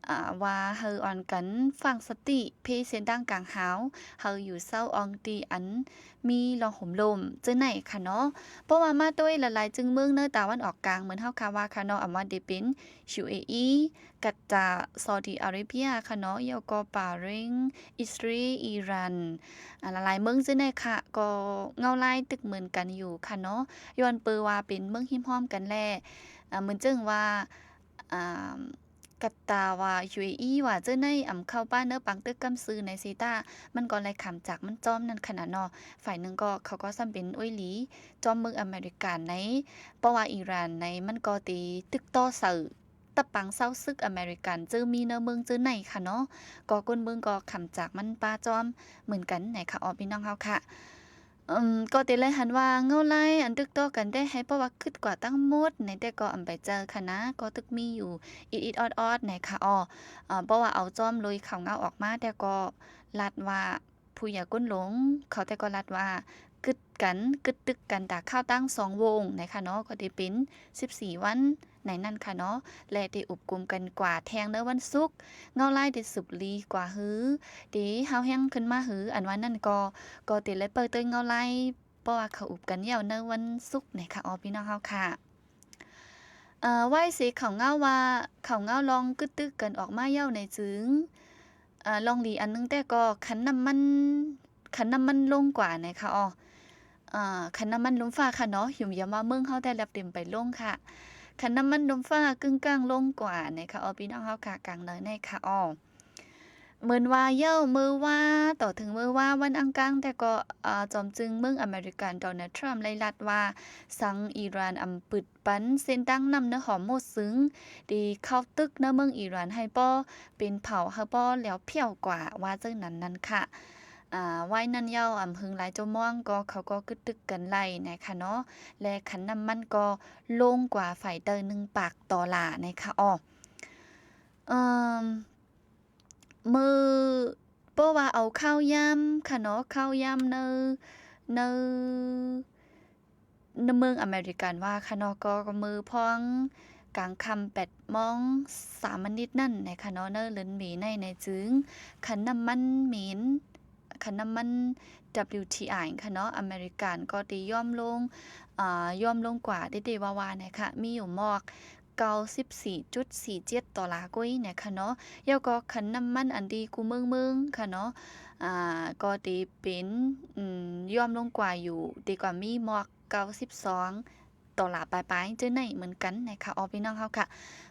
ອ່າ ວ່າໃຫ້ອ່ອນກັນຝາກສະຕິເພເສັ້ນທາງກາງຫາວ ໃຫ້ຢູ່ເຊົາອ່ອງທີ່ອັນມີລ່ອງໂຮມລົມເຈີໃນຄະເນາະ. ເພາະວ່າມາໂຕຍຫຼາຍໆຈຶ່ງເມືອງໃນຕາວັນອອກກາງ ເໝືອນເຮົາຄາວ່າຄະເນາະ ອຳວ່າໄດ້ເປັນຢູເອອີ ກາຕາ ຊາວດີອາເຣເບຍຄະເນາະ ແລ້ວກໍບາເຣນ ອິດສະຣາເອນ ອີຣານ ອາ ຫຼາຍໆເມືອງເຈີໃນຄະ ກໍເງົາລາຍຕຶກເໝືອນກັນຢູ່ຄະເນາະ ຍ້ອນເປີວ່າເປັນເມືອງຮິມຮອມກັນແລະ ອາ ເໝືອນເຊິ່ງວ່າ ອາ ກາຕາວ່າຢູເອອີວ່າເຈີໃນອຳເຂົ້າປາເນີປາງຕຶກກຳຊື່ໃນເຊຕາ ມັນກໍໄດ້ຂາມຈາກມັນຈອມນັ້ນຂະນະເນາະ. ຝ່າຍໜຶ່ງກໍ ເຂົາກໍຊ້ຳເປັນໂອຍຫຼີຈອມເມືອງອາເມລິກາໃນ ເພາະວ່າອີຣານໃນ ມັນກໍໄດ້ຕຶກຕໍ່ໃສ່ ຕະປັງເຊົາຊຶກອາເມລິກັນເຈີມີໃນເມືອງເຈີໃນຄະເນາະ ກໍຄົນເມືອງກໍຂຳຈາກມັນປາຈອມເໝືອນກັນນະຄະ ອອ ພີ່ນ້ອງເຮົາຄະ. ເອີ່ມ ກໍເຕໄດ້ຫັນວ່າເງົາລາຍອັນຕຶກຕໍ່ກັນໄດ້ໃຫ້ ເພາະວ່າຄຶດກວ່າທັງໝົດໃນ ແຕ່ກໍອຳໄປເຈີຄະນະ ກໍຕຶກມີຢູ່ອິດໆອອດໆນະຄະ ອອ ເພາະວ່າເອົາຈອມໂລຍຂ່າວເງົາອອກມາ ແຕ່ກໍລັດວ່າ ຜູ້ໃຫຍ່ກົ້ນຫຼົງເຂົາແຕ່ກໍລັດວ່າ ກຶດກັນ ກຶດຕຶກກັນຕາຂ່າວຕັ້ງສອງວົງນະຄະເນາະ ກໍໄດ້ເປັນສິບສີ່ວັນໃນນັ້ນຄະເນາະ ແລະ ໄດ້ອົບກຸມກັນກວ່າແທ່ງໃນວັນສຸກ ເງົາລາຍໄດ້ສືບລີກວ່າຫື ໄດ້ຮ້າວແຮງຂຶ້ນມາຫື ອັນວ່ານັ້ນກໍ ກໍໄດ້ໄດ້ເປີດເຜີຍເງົາລາຍ ເພາະວ່າເຂົາອົບກັນແລ້ວໃນວັນສຸກນະຄະ ອອ ພີ່ນ້ອງເຮົາຄະ. ເອີ່ ໄວ້ເສຂ່າວເງົາວ່າ ຂ່າວເງົາລອງກຶດຕຶກກັນອອກມາແລ້ວໃນຈຶ່ງ ເອີ່ ລອງດີອັນໜຶ່ງແຕ່ກໍຄັນນ້ຳມັນ ຄັນນ້ຳມັນລົງກວ່ານະຄະ ອອ ເອີ່ ຄັນນ້ຳມັນລົມຟ້າຄະເນາະ ຫຍຸ້ມຢາມວ່າເມືອງເຮົາແຕ່ແລັບເຕັມໄປລົງຄະ ຄັນນ້ຳມັນລົມຟ້າກຶ່ງກ້າງລົງກວ່ານະຄະ ອອ ພີ່ນ້ອງເຮົາຄະ ກາງເນີນນະຄະ ອອ. ເໝືອນວ່າເຍົາມື້ວາ ຕໍ່ເຖິງມື້ວາວັນອັງຄານ ແຕ່ກໍ ອາ ຈອມຈຶ່ງເມືອງອາເມລິກັນ ໂດນັລ ທຣຳ ໄດ້ລັດວ່າ ສັ່ງອີຣານອຳປຶດປັນເສັ້ນທາງນ້ຳໃນຮອຣມຸດ ຊຶ່ງໄດ້ເຂົ້າຕຶກໃນເມືອງອີຣານໃຫ້ບໍ່ເປັນເຜົ່າ ໃຫ້ບໍ່ແລ້ວພຽວກວ່າ ວ່າຈັ່ງນັ້ນນັ້ນຄະ. ອາ ໄວ້ນັ້ນເຍົາ ອຳ ເຖິງຫຼາຍຊົ່ວໂມງກໍ ເຂົາກໍກຶດຕຶກກັນໄດ້ນະຄະເນາະ ແລະ ຄັນນ້ຳມັນກໍລົງກວ່າຝ່າຍເຕີໜຶ່ງປາກໂຕລານະຄະ ອອ ເອີ່ມ ມື້ ເພາະວ່າເອົາຂ່າວຍາມຄະເນາະ ຂ່າວຍາມໃນ ໃນ ໃນເມືອງອາເມລິກັນວ່າຄະເນາະ ກໍມື້ພອງກາງຄ່ຳແປດໂມງສາມມານິດນັ້ນນະຄະເນາະ ໃນເດືອນເມໃນ ໃນຈຶ່ງ ຄັນນ້ຳມັນເໝັນ ຄັນນ້ຳມັນ WTI ຄະເນາະ ອາເມລິກັນກໍໄດ້ຍ່ອມລົງ ອາ ຍ່ອມລົງກວ່າເດໆວ່າໆນະຄະ ມີຢູ່ໝອກ ເກົ້າສິບສີ່ຈຸດສີ່ເຈັດໂຕລາກວ່ານະຄະເນາະ ແລ້ວກໍຄັນນ້ຳມັນອັນດີກູເມືອງເມືອງຄະເນາະ ອາ ກໍໄດ້ເປັນ ອືມ ຍ່ອມລົງກວ່າຢູ່ ດີກວ່າມີໝອກເກົ້າສິບສອງໂຕລາປາຍໆ ຈັ່ງໃດເໝືອນກັນນະຄະ ອອ ພີ່ນ້ອງເຮົາຄະ.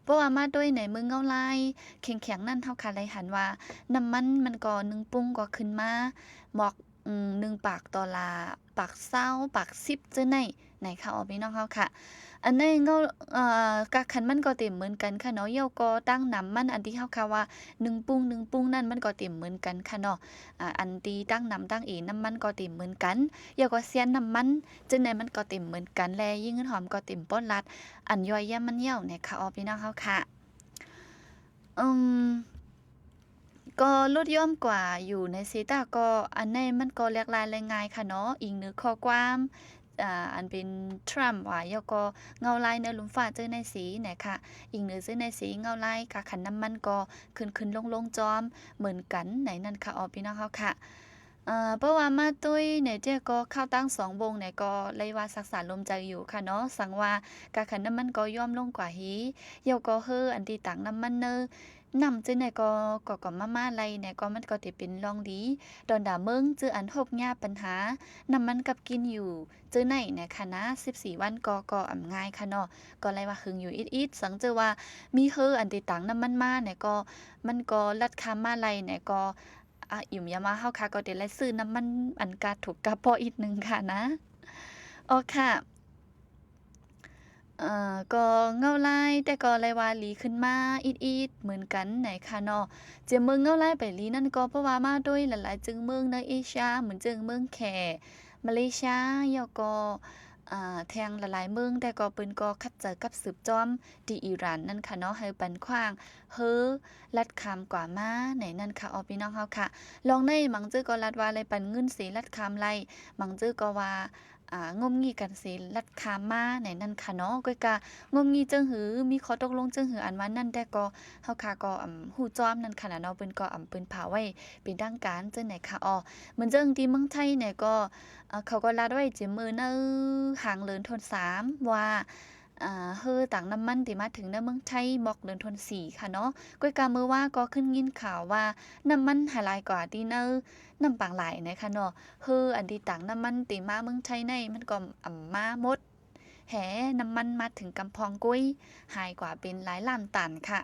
ເພາະວ່າມາໂດຍໃນເມືອງເງົາລາຍແຂງໆນັ້ນ ເຮົາຄະໄດ້ຫັນວ່ານ້ຳມັນມັນກໍໜຶ່ງປຸ້ງກໍຂຶ້ນມາໝອກ ອືມ ໜຶ່ງປາກໂຕລາ ປາກຊາວ ປາກສິບ ຈັ່ງໃດ ໃນຂ່າວ ອອ ພີ່ນ້ອງເຮົາຄະ. ອັນໃນເງົາ ເອີ່ ກະຄັນມັນກໍເຕັມເໝືອນກັນຄະເນາະ ແລ້ວກໍຕັ້ງນ້ຳມັນ ອັນທີ່ເຮົາຄະວ່າໜຶ່ງປຸ້ງ ໜຶ່ງປຸ້ງນັ້ນ ມັນກໍເຕັມເໝືອນກັນຄະເນາະ ອາ ອັນທີ່ຕັ້ງນ້ຳຕັ້ງເອ ນ້ຳມັນກໍເຕັມເໝືອນກັນ ແລ້ວກໍສ່ຽນນ້ຳມັນ ຈັ່ງໃດມັນກໍເຕັມເໝືອນກັນ ແລະ ຍິ່ງເງິນຫອມກໍເຕັມປອດລັດ ອັນຍ່ອຍຢ້ຽມມັນແລ້ວນະຄະ ອອ ພີ່ນ້ອງເຮົາຄະ. ອືມ ກໍຫຼຸດຢ່ອມກວ່າຢູ່ໃນເຊຕາ ກໍອັນໃນມັນກໍແຫຼກຫຼາຍແລະງ່າຍຄະເນາະ ອີງເໜືອຂໍ້ຄວາມ ອາ ອັນເປັນ Trump ວ່າ ແລ້ວກໍເງົາລາຍເໜືອລຸ່ມຟ້າເຈີໃນເສນະຄະ. ອີງເໜືອເຈີໃນເສ ເງົາລາຍກາຂັນນ້ຳມັນກໍຂຶ້ນໆລົງໆຈອມເໝືອນກັນໃນນັ້ນຄະ ອອ ພີ່ນ້ອງເຮົາຄະ. ເອີ ເພາະວ່າມາໂຕຍໃນແທ້ກໍເຂົ້າຕັ້ງສອງວົງໃນກໍໄດ້ວ່າຊັກສາລົມໃຈຢູ່ຄະເນາະ. ສັງວ່າກາຂັນນ້ຳມັນກໍຍອມລົງກວ່າເຮ ແລ້ວກໍເຮີອັນທີ່ຕັງນ້ຳມັນເນີ ນ້ຳເຈີໃນກໍ ກໍ ກໍມາ ມາໄລ່ໃນກໍ ມັນກໍຈະເປັນລອງດີ ດອນດາເມືອງເຈີອັນຮົບຍາບັນຫານ້ຳມັນກັບກິນຢູ່ເຈີໃນນະຄະນະ ສິບສີ່ວັນກໍ ກໍອຳງ່າຍຄະເນາະ. ກໍໄດ້ວ່າຫຶງຢູ່ອິດໆ ສັງເຈີວ່າມີເຮີອັນທີ່ຕັງນ້ຳມັນມາໃນກໍ ມັນກໍລັດຂ້າມມາໄລ່ໃນກໍ ອາ ອີງຢາມວ່າເຮົາຄະກໍໄດ້ໄລ່ຊື້ນ້ຳມັນອັນກາຖືກກາພໍ້ອີກໜຶ່ງຄະນະ. ອອກຄະ ເອີ ກໍເງົາລາຍແຕ່ກໍໄດ້ວ່າລີຂຶ້ນມາອີກໆເໝືອນກັນໃນຄະເນາະ. ຈຽມເມືອງເງົາລາຍໄປລີນັ້ນກໍເພາະວ່າມາໂດຍຫຼາຍໆຈຶ່ງເມືອງໃນເອເຊຍ ເໝືອນຈຶ່ງເມືອງແຂ ມາເລເຊຍ ແລ້ວກໍ ອາ ແທງຫຼາຍໆເມືອງ ແຕ່ກໍເພິ່ນກໍຂັດໃຈກັບສືບຈອມທີ່ອີຣານນັ້ນຄະເນາະ ໃຫ້ປັນຂວ້າງເຮີລັດຂ້າມກວ່າມາໃນນັ້ນຄະ ອອ ພີ່ນ້ອງເຮົາຄະ. ລອງໃນບາງເຈີກໍລັດວ່າໄດ້ປັນເງິນເສລັດຂ້າມໄລ່ ບາງເຈີກໍວ່າ ອາ ງົມງີ້ກັນເສລັດຂ້າມມາໃນນັ້ນຄະເນາະ. ກ້ອຍກາງົມງີ້ເຈີຫື ມີຂໍ້ຕົກລົງເຈີຫືອັນວ່ານັ້ນ ແຕ່ກໍເຮົາຄະກໍ ອຳ ຮູ້ຈອມນັ້ນຄະນະເນາະ ເພິ່ນກໍ ອຳ ເປີດເຜີຍໄວ້ເປັນທາງການເຈີໃນຄະ ອອ. ເໝືອນເຈີທີ່ເມືອງໄທໃນກໍ ອາ ເຂົາກໍລັດໄວ້ຈຽມເມີໃນຫາງເດືອນທວນສາມວ່າ ອາ ເຮີຕັງນ້ຳມັນທີ່ມາເຖິງໃນເມືອງໄທໝອກເດືອນທວນສີ່ຄະເນາະ. ກ້ອຍກາເມື່ອວາກໍຂຶ້ນຍິນຂ່າວວ່ານ້ຳມັນຫາຫຼາຍກວ່າທີ່ໃນ ນ້ຳປາງຫຼາຍນະຄະເນາະ. ເຮີອັນທີ່ຕັງນ້ຳມັນທີ່ມາເມືອງໄທໃນ ມັນກໍ ອຳ ມາໝົດແຮ ນ້ຳມັນມາເຖິງກຳພອງກ້ວຍ ຫາຍກວ່າເປັນຫຼາຍລ້ານຕັນຄະ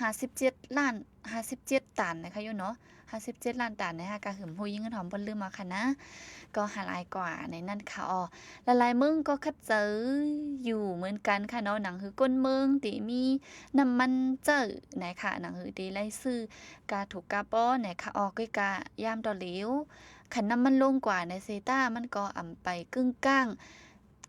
ຫ້າສິບເຈັດລ້ານ ຫ້າສິບເຈັດຕັນນະຄະຢູ່ເນາະ ຫ້າສິບເຈັດລ້ານຕັນນະຄະ. ກະຫຶມຮູ້ຍິງເງິນຫອມບໍ່ລືມເອົາຄະນະ ກໍຫາຫຼາຍກວ່າໃນນັ້ນຄະ ອອ. ຫຼາຍໆເມືອງກໍຂັດໃຈຢູ່ເໝືອນກັນຄະເນາະ ໜັງຫືອກົ້ນເມືອງທີ່ມີນ້ຳມັນໃຊ້ນະຄະ ໜັງຫືອທີ່ໄດ້ຊື້ກາຖືກກາພໍ້ນະຄະ ອອ. ກ້ອຍກາຍາມຕໍ່ເຫຼວ ຄັນນ້ຳມັນລົງກວ່າໃນເສຕາ ມັນກໍ ອຳ ໄປກຶ້ງກ້າງ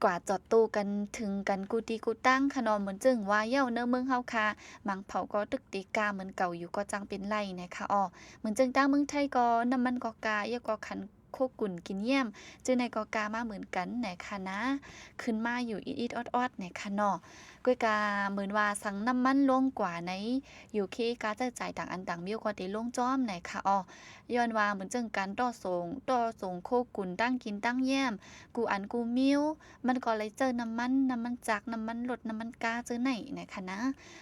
ກວ່າຈອດໂຕກັນເຖິງກັນກູ່ທີ່ກູ່ຕັງຄະເນາະ. ເໝືອນເຈີວ່າເຍົາໃນເມືອງເຮົາຄະ ມັງເຜົາກໍຕຶກຕີກາເໝືອນເກົ່າຢູ່ກໍຈັ່ງເປັນໄລ່ນະຄະ ອອ. ເໝືອນເຈີຕາງເມືອງໄທກໍນ້ຳມັນກໍກາ ແລ້ວກໍຂັນໂຄກຸນກິນຢ້ຽມເຈີໃນກໍກາມາເໝືອນກັນນະຄະນະ ຂຶ້ນມາຢູ່ອິດໆອອດໆນະຄະເນາະ. ກ້ອຍກາເໝືອນວ່າສັງນ້ຳມັນລົງກວ່າໃນຢູເຄ ກາໃຊ້ຈ່າຍຕ່າງອັນຕ່າງບິວກໍໄດ້ລົງຈອມນະຄະ ອອ. ຍ້ອນວ່າເໝືອນເຈີການຕໍ່ສົ່ງ ຕໍ່ສົ່ງໂຄກຸນ ຕ່າງກິນຕ່າງຢ້ຽມ ກູ່ອັນກູ່ມິວ ມັນກໍໄດ້ໃຊ້ນ້ຳມັນ ນ້ຳມັນຈັກ ນ້ຳມັນລົດ ນ້ຳມັນກາເຈີໃນນະຄະນະ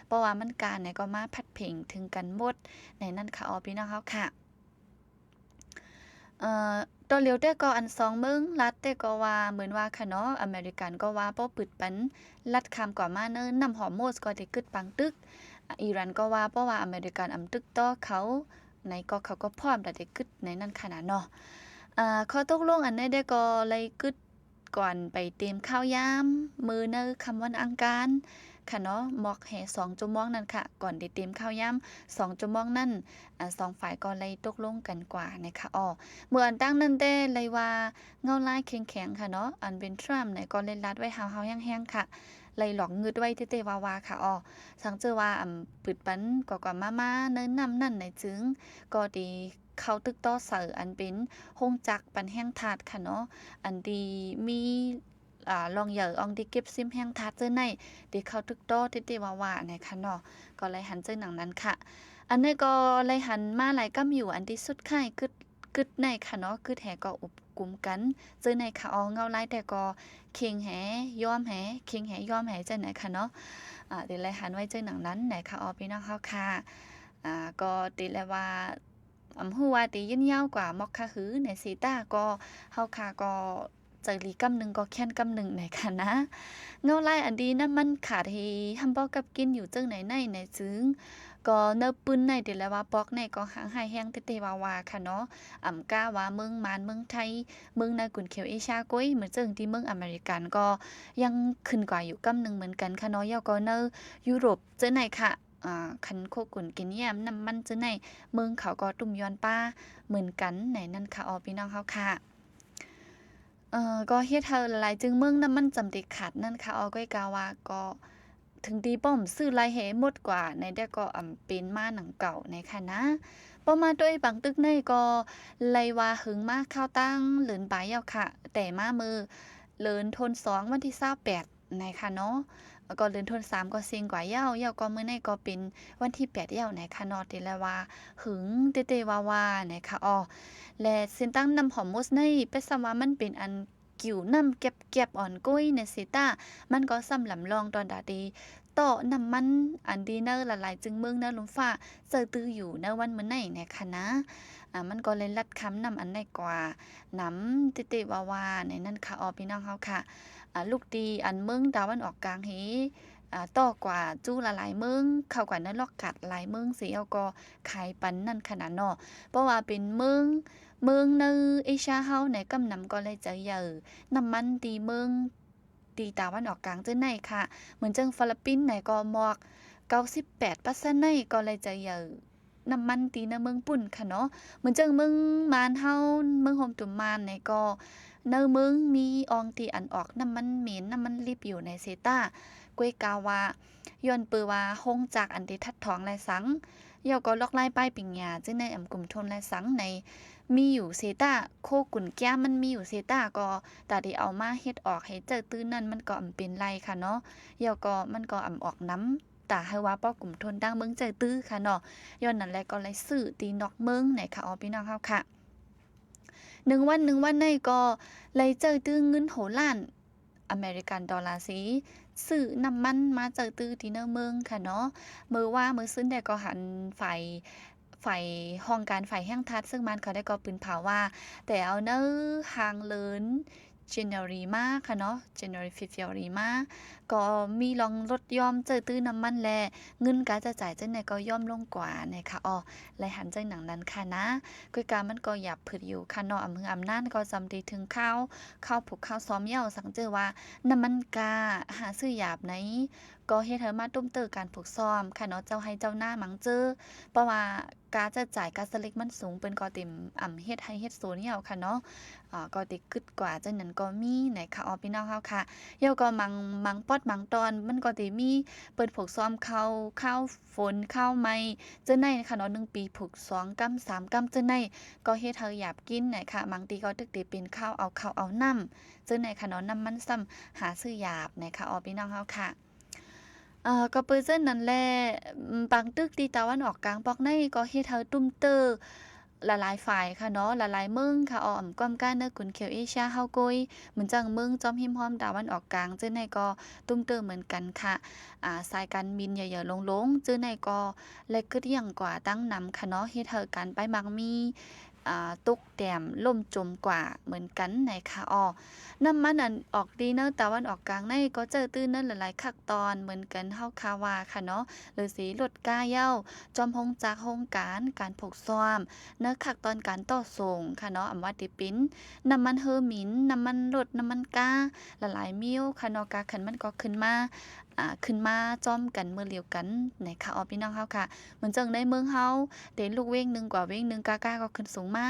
ເພາະວ່າມັນການະກໍມາພັດເພັງເຖິງກັນໝົດໃນນັ້ນຄະ ອອ ພີ່ນ້ອງເຮົາຄະ. ເອີ ຕໍ່ເຫຼວແຕ່ກໍອັນສອງເມືອງລັດແຕ່ກໍວ່າເໝືອນວ່າຄະເນາະ ອາເມລິກັນກໍວ່າບໍ່ປຶດປັນລັດຂ້າມກວ່າມາໃນນ້ຳຮອຣມຸດ ກໍໄດ້ກຶດບັງຕຶກ ອີຣານກໍວ່າ ເພາະວ່າອາເມລິກັນອຳຕຶກຕໍ່ເຂົາໃນກໍ ເຂົາກໍພ້ອມທີ່ໄດ້ກຶດໃນນັ້ນຄະນະເນາະ. ອາ ຂໍ້ຕົກລົງອັນໃດແດ່ກໍໄດ້ກຶດ ກ່ອນໄປຕຽມຂ່າວຍາມມື້ໃນຄ່ຳວັນອັງຄານຄະເນາະ ໝອກແຮ່ສອງຊົ່ວໂມງນັ້ນຄະ ກ່ອນໄດ້ຕຽມຂ່າວຍາມສອງຊົ່ວໂມງນັ້ນ ອາ ສອງຝ່າຍກໍໄດ້ຕົກລົງກັນກວ່ານະຄະ ອອ. ເມື່ອອັນຕັ້ງນັ້ນແຕ່ໄດ້ວ່າເງົາລາຍເຂັ້ງແຂງຄະເນາະ ອັນເປັນທຣຳນະກໍໄດ້ລັດໄວ້ຫ້າວໆແຮງໆຄະ ໄດ້ຫຼອກງຶດໄວ້ແທ້ໆວ່າໆຄະ ອອ. ສັງເຈີວ່າ ອຳ ປຶດປັນກວ່າໆມາໆໃນນ້ຳນັ້ນໃນຈຶ່ງ ກໍໄດ້ ເຂົ້າຕຶກຕໍ່ໃສ່ອັນເປັນໂຮງຈັກປັ່ນແຮງທາດຄະເນາະ ອັນທີ່ມີ ອາ ລອງໃຫຍ່ອອງທີ່ເກັບຊິມແຮງທາດເຈີໃນ ທີ່ເຂົ້າຕຶກຕໍ່ເຕະໆວ່າໆນະຄະເນາະ ກໍໄດ້ຫັນເຈີໜັງນັ້ນຄະ. ອັນນີ້ກໍໄດ້ຫັນມາຫຼາຍກຳຢູ່ ອັນທີ່ສຸດທ້າຍກຶດ ກຶດໃນຄະເນາະ ກຶດແຮ່ກໍອຸບກຸມກັນເຈີໃນຄະ ອອ ເງົາລາຍແຕ່ກໍເຄັ່ງແຮ່ຍອມແຮ່ ເຄັ່ງແຮ່ຍອມແຮ່ເຈີໃນຄະເນາະ ອາ ທີ່ໄດ້ຫັນໄວ້ເຈີໜັງນັ້ນນະຄະ ອອ ພີ່ນ້ອງເຮົາຄະ. ອາ ກໍຕິແລະວ່າ ອຳ ຮູ້ວ່າຕິຍືນຍາວກວ່າໝອກຄະຫື ໃນເຊຕາກໍ ເຮົາຄະກໍໃຈດີກຳໜຶ່ງກໍແຄ້ນກຳໜຶ່ງໃນຄະນະ. ເງົາລາຍອັນດີນ້ຳມັນຂາດເຮ ຫ້ຳບໍ່ກັບກິນຢູ່ເຈີງໃນໃນໃນຊຶງ ກໍເນີບປືນໃນຕິແລະວ່າປອກໃນກໍຫາງຮ້າຍແຮງເຕະໆວ່າໆຄະເນາະ. ອຳ ກ້າວ່າເມືອງມານ ເມືອງໄທ ເມືອງໃນກຸນເຂດເອເຊຍກ້ວຍ ເໝືອນເຈີງທີ່ເມືອງອາເມລິກັນກໍຍັງຂຶ້ນກວ່າຢູ່ກຳໜຶ່ງເໝືອນກັນຄະເນາະ. ແລ້ວກໍໃນຢູໂຣບເຈີໃນຄະ ອາ ຄັນໂຄກຸນກິນຢ້ຽມ ນ້ຳມັນເຈີໃນ ເມືອງເຂົາກໍຕຸ້ມຍ້ອນປາເໝືອນກັນໃນນັ້ນຄະ ອອ ພີ່ນ້ອງເຮົາຄະ. ເອີ ກໍເຮັດໃຫ້ຫຼາຍໆຈຶງເມືອງນ້ຳມັນຈຳເດຂາດນັ້ນຄະ ອອ ກ້ອຍກາວ່າກໍ ເຖິງທີ່ປ້ອມຊື້ລາຍແຮ່ໝົດກວ່າໃນ ແຕ່ກໍອຳເປັນມາໜັງເກົ່າໃນຄະນະ. ພໍມາໂດຍບາງຕຶກໃນກໍໄລວ່າຫຶງມາຄາວຕັ້ງເດີນປາຍແລ້ວຄະ ແຕ່ມາເມີ ເດືອນທົນສອງ ວັນທີຊາວແປດນະຄະເນາະ, ແລ້ວກໍເດືອນທົນສາມກໍເສັງກວ່າແລ້ວ, ແລ້ວກໍມື້ນີ້ກໍເປັນວັນທີແປດແລ້ວນະຄະເນາະ, ທີ່ລະວ່າຫຶງເຕເຕວາວານະຄະອໍ. ແລະເສັ້ນທາງນ້ຳຮອຣມຸດນີ້ ເປັນສ່ຳວ່າມັນເປັນອັນ ກິວນ້ຳແກັບໆ ອ່ອນກ້ອຍໃນເຊຕາ, ມັນກໍສ່ຳລຳລອງຕອນດາທີ່ຕໍ່ນ້ຳມັນ ອັນທີ່ໃນຫຼາຍໆຈຶງເມືອງໃນລຸ່ມຟ້າເຈົ້າຕື້ຢູ່ໃນວັນມື້ນີ້ນະຄະນະ. ອາ ມັນກໍເລີຍລັດຂ້າມນ້ຳອັນໃດກວ່ານຳ ເຕເຕວາວາໃນນັ້ນຄະອໍ ພີ່ນ້ອງເຮົາຄະ. ອາ ລູກທີ່ອັນເມືອງຕາວັນອອກກາງເຮ ອາ ຕໍ່ກວ່າຈູຫຼາຍໆເມືອງ ເຂົ້າກວ່າໃນລອກກາດຫຼາຍເມືອງເສຍ ແລ້ວກໍຂາຍປັນນັ້ນຂະໜາດເນາະ. ເພາະວ່າເປັນເມືອງ ເມືອງໃນເອເຊຍເຮົາໃນກຳນຳກໍໄດ້ໃຈໃຫຍ່ນ້ຳມັນທີ່ເມືອງ ທີ່ຕາວັນອອກກາງເຊັ່ນໃດຄະ. ເໝືອນຈັ່ງຟີລິບປິນໃນກໍມອກເກົ້າສິບແປດເປີເຊັນໃນກໍໄດ້ໃຈໃຫຍ່ນ້ຳມັນທີ່ໃນເມືອງປຸ້ນຄະເນາະ. ເໝືອນຈັ່ງເມືອງມານເຮົາ ເມືອງໂຮມຕຸມມານໃນກໍ ໃນເມືອງມີອ່ອງທີ່ອັນອອກນ້ຳມັນເໝັນ ນ້ຳມັນລິບຢູ່ໃນເຊຕາ ກ້ວຍກາວ່າ ຍ້ອນເປີວ່າໂຮງຈັກອັນໄດ້ທັດຖອງແລະສັງ ແລ້ວກໍລອກລາຍປ້າຍປິງຍາ ເຊັ່ນໃນອຳກຸມທົນແລະສັງໃນມີຢູ່ເຊຕາ ໂຄກຸນແກ້ມມັນມີຢູ່ເຊຕາ ກໍຕາໄດ້ເອົາມາເຮັດອອກໃຫ້ເຈົ້າຕື່ນນັ້ນ ມັນກໍອຳເປັນໄລຄະເນາະ. ແລ້ວກໍມັນກໍອຳອອກນຳ ຕາໃຫ້ວ່າປອກກຸມທົນຕັ້ງເມືອງເຈົ້າຕື້ຄະເນາະ. ຍ້ອນນັ້ນແຫຼະກໍໄດ້ຊື້ທີ່ນອກເມືອງໃນຄະອໍ ພີ່ນ້ອງເຮົາຄະ. ໜຶ່ງວັນ ໜຶ່ງວັນໃນກໍໄດ້ເຈົ້າຕື້ເງິນໂຫລານ ອາເມລິກັນໂດລາຊີ ຊື້ນ້ຳມັນມາເຈົ້າຕື້ທີ່ໃນເມືອງຄະເນາະ. ມື້ວານມື້ຊືນແດ່ກໍຫັນຝ່າຍ ຝ່າຍຫ້ອງການຝ່າຍແຫ່ງທາດເຊິ່ງມານເຂົາໄດ້ກໍປືນເຜົາວ່າ ແຕ່ເອົາໃນຫາງເດືອນ January ມາຄະເນາະ January February ມາ ກໍມີລອງລົດຢ່ອມເຈົ້າຕື້ນ້ຳມັນ ແລະເງິນກາໃຊ້ຈ່າຍຈັ່ງໃດກໍຢ່ອມລົງກວ່າໃນຄະອໍ ແລະຫັນຈັ່ງໜັງນັ້ນຄະນະ. ຄືກາມັນກໍຢາບຜຶດຢູ່ຄະເນາະ ອຳເຮືອອຳນານກໍຈຳໄດ້ເຖິງຄາວ ຄາວຜູກຄາວຊອມແລ້ວ ສັງເຈີວ່ານ້ຳມັນກາຫາຊື້ຢາບໃນ ກໍເຮັດໃຫ້ມາຕຸ້ມເຕີການຜູກຊອມຄະເນາະ ເຈົ້າໄຮ່ເຈົ້ານາມັງເຈີ ເພາະວ່າກາໃຊ້ຈ່າຍກາສະເລັກມັນສູງ ເພິ່ນກໍເຕັມອຳເຮັດໄຮ່ເຮັດສວນແລ້ວຄະເນາະ ອາ ກໍໄດ້ຄຶດກວ່າຈັ່ງນັ້ນກໍມີໃນຄະອໍ ພີ່ນ້ອງເຮົາຄະ. ແລ້ວກໍມັງ ມັງປອດມັງຕອນມັນກໍໄດ້ມີ ເພິ່ນຜູກຊອມເຂົ້າ ຄາວຝົນ ຄາວໄມ້ ຈັ່ງໃດຄະເນາະ ໜຶ່ງປີຜູກສອງກຳສາມກຳຈັ່ງໃດ ກໍເຮັດໃຫ້ຢາບກິນໃນຄະ. ບາງທີກໍຖືກໄດ້ເປັນຄາວເອົາເຂົ້າເອົານ້ຳ ຈັ່ງໃດຄະເນາະ ນ້ຳມັນຊ້ຳຫາຊື້ຢາບໃນຄະອໍ ພີ່ນ້ອງເຮົາຄະ. ເອີ ກໍເປີເຊັ່ນນັ້ນແຫຼະ ບາງຕຶກທີ່ຕາວັນອອກກາງປອກໃນກໍເຮັດໃຫ້ຕຸ້ມເຕີຫຼາຍໆຝ່າຍຄະເນາະ ຫຼາຍໆເມືອງຄະອໍ ອຳກ່ອມການໃນກຸນເຂດເອເຊຍເຮົາໂກຍ ເໝືອນຈັ່ງເມືອງຈອມຮິມຮ່ອມຕາວັນອອກກາງຈັ່ງໃດກໍຕຸ້ມເຕີເໝືອນກັນຄະ. ອາ ສາຍການບິນໃຫຍ່ໆຫຼວງໆຈັ່ງໃດກໍແລະກຶດຍ່າງກວ່າຕັ້ງນຳຄະເນາະ ເຮັດໃຫ້ການໄປມັກມີ ອາ ຕົກແຕ້ມລົ້ມຈົມກວ່າເໝືອນກັນໃນຄະອໍ. ນ້ຳມັນອັນອອກດີໃນຕາວັນອອກກາງໃນກໍເຈົ້າຕື່ນໃນຫຼາຍໆຄັກຕອນເໝືອນກັນ ເຮົາຄາວ່າຄະເນາະ ຫຼືຊິລົດກາເຍົາ ຈອມໂຮງຈັກໂຮງການ ການຜູກຊອມ ໃນຄັກຕອນການຕໍ່ສົ່ງຄະເນາະ ອຳວ່າໄດ້ເປັນນ້ຳມັນເຮີໝິນ ນ້ຳມັນລົດ ນ້ຳມັນກາ ຫຼາຍໆມີວຄະເນາະ ກາຄັນມັນກໍຂຶ້ນມາ ອາ ຂຶ້ນມາຈອມກັນມື້ລຽວກັນໃນຄະອໍ ພີ່ນ້ອງເຮົາຄະ. ເໝືອນຈັ່ງໃນເມືອງເຮົາ ແຕ່ລູກເວງໜຶ່ງກວ່າເວງໜຶ່ງ ກາ ກາກໍຂຶ້ນສູງມາ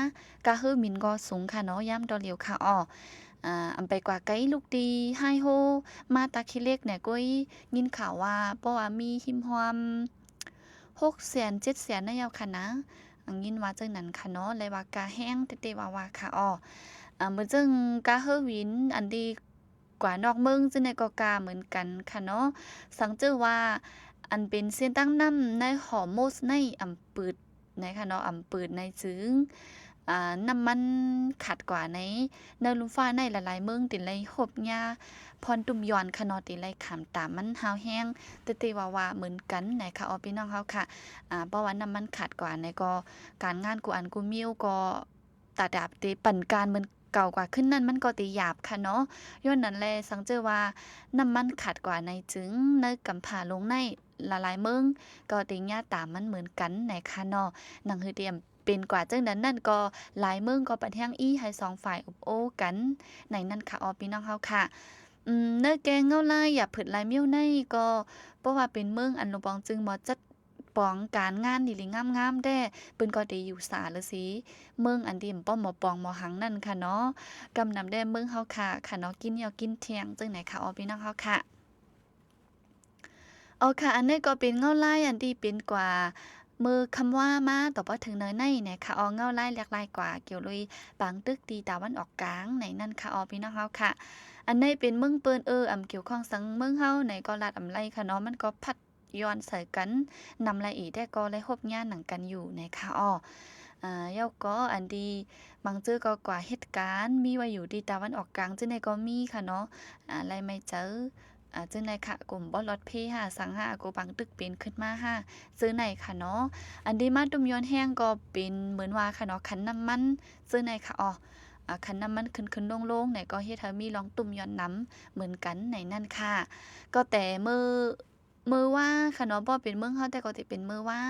ກາເຮີໝິນກໍສູງຄະເນາະ ຍາມຕໍ່ລຽວຄະອໍ. ອາ ອຳໄປກວ່າໄກ ລູກທີ່ໄຮໂຮມາຕາຂີ້ເຫຼັກແນ່ ໂກຍຍິນຂ່າວວ່າ ເພາະວ່າມີຮິມຮ່ອມຫົກແສນ ເຈັດແສນນະເຍົາຄະນະ ຍິນວ່າຈັ່ງນັ້ນຄະເນາະ ແລະວ່າກາແຮງແທ້ໆວ່າວ່າຄະອໍ. ອາ ເໝືອນຈັ່ງກາເຮີໝິນ ອັນທີ່ ກວ່ານອກເມືອງຈັ່ງໃດກໍກາເໝືອນກັນຄະເນາະ. ສັງເຈີວ່າອັນເປັນເສັ້ນທາງນ້ຳໃນຮອຣມຸດໃນອຳປືດໃນຄະເນາະ ອຳປືດໃນຈຶ່ງ ອາ ນ້ຳມັນຂາດກວ່າໃນ ໃນລຸ່ມຟ້າໃນຫຼາຍໆເມືອງ ເປັນໄລຮົບຍາພອນຕຸ່ມຢອນຄະເນາະ ເປັນໄລຂາມຕາມມັນຮາວແຮງ ແຕ່ແຕ່ວ່າວ່າເໝືອນກັນໃນຄະອໍ ພີ່ນ້ອງເຮົາຄະ. ອາ ເພາະວ່ານ້ຳມັນຂາດກວ່າໃນກໍການງານກູອັນກູມີວກໍ ຕາດາບເຕປັ່ນການເໝືອນເກົ່າກວ່າຂຶ້ນນັ້ນ ມັນກໍເຕຢາບຄະເນາະ. ຍ້ອນນັ້ນແຫຼະ ສັງເຈີວ່ານ້ຳມັນຂາດກວ່າໃນຈຶ່ງ ໃນກຳພາລົງໃນຫຼາຍໆເມືອງ ກໍເຕຍາຕາມມັນເໝືອນກັນໃນຄະເນາະ. ໜັງຮືເຕຍມເປັນກວ່າຈັ່ງນັ້ນນັ້ນ ກໍຫຼາຍເມືອງກໍປັນແຮງອີ່ໃຫ້ສອງຝ່າຍອົບໂອ້ກັນໃນນັ້ນຄະອໍ ພີ່ນ້ອງເຮົາຄະ. ອືມ ໃນແກ່ເງົາລາຍຢາບຜຶດລາຍມ້ຽວໃນ ກໍເພາະວ່າເປັນເມືອງອັນຫຼວງປອງຈຶ່ງບໍ່ຈັດ ປອງການງານດີໆງາມໆແດ່ ເພິ່ນກໍໄດ້ຢູ່ສາລະສີ ເມືອງອັນດີ່ມປ້ອມໝໍປອງໝໍຫັງນັ້ນຄະເນາະ. ກຳນຳແດ່ເມືອງເຮົາຄະ ຄະເນາະ ກິນເຫຍົວກິນທ່ຽງ ຈັ່ງໃດຄະອໍ ພີ່ນ້ອງເຮົາຄະ. ເອົາຄະ ອັນນີ້ກໍເປັນເງົາລາຍອັນທີ່ເປັນກວ່າ ເມື່ອຄຳວ່າມາຕໍ່ພອດເຖິງໃນໃນນະຄະອໍ ເງົາລາຍຫຼາກຫຼາຍກວ່າ ກ່ຽວໂດຍບາງຕຶກທີ່ຕາວັນອອກກາງໃນນັ້ນຄະອໍ ພີ່ນ້ອງເຮົາຄະ. ອັນໃດເປັນເມືອງເພິ່ນ ເອີ ອຳກ່ຽວຂ້ອງສັງເມືອງເຮົາໃນກໍລາດອຳໄລຂະເນາະ ມັນກໍພັດຍ້ອນໃສ່ກັນນຳລະເອ ແຕ່ກໍໄດ້ຮົບຍານຫຍັງກັນຢູ່ໃນຂະອໍ. ອາ ແລ້ວກໍອັນດີບາງເຈີກໍກວ່າເຮັດການ ມີໄວ້ຢູ່ທີ່ຕາວັນອອກກາງ ຈັ່ງໃດກໍມີຂະເນາະ. ອາ ໄລໄມ້ເຈີ ອາ ຈັ່ງໃດຂະ ກົມບໍ່ລອດເພຫາສັງຫາ ກໍບາງຕຶກເປັນຂຶ້ນມາຫາ ເຈີໃນຂະເນາະ. ອັນດີມາຕຸ້ມຍ້ອນແຮງກໍເປັນເໝືອນວ່າຂະເນາະ ຄັນນ້ຳມັນ ເຈີໃນຂະອໍ. ອາ ຄັນນ້ຳມັນຂຶ້ນໆລົງໆ ໃນກໍເຮັດໃຫ້ມີລອງຕຸ້ມຍ້ອນນຳເໝືອນກັນໃນນັ້ນຂະ. ກໍແຕ່ມື້ ມື້ວາຂະເນາະ ບໍ່ເປັນເມືອງເຮົາ ແຕ່ກໍຊິເປັນມື້ວາ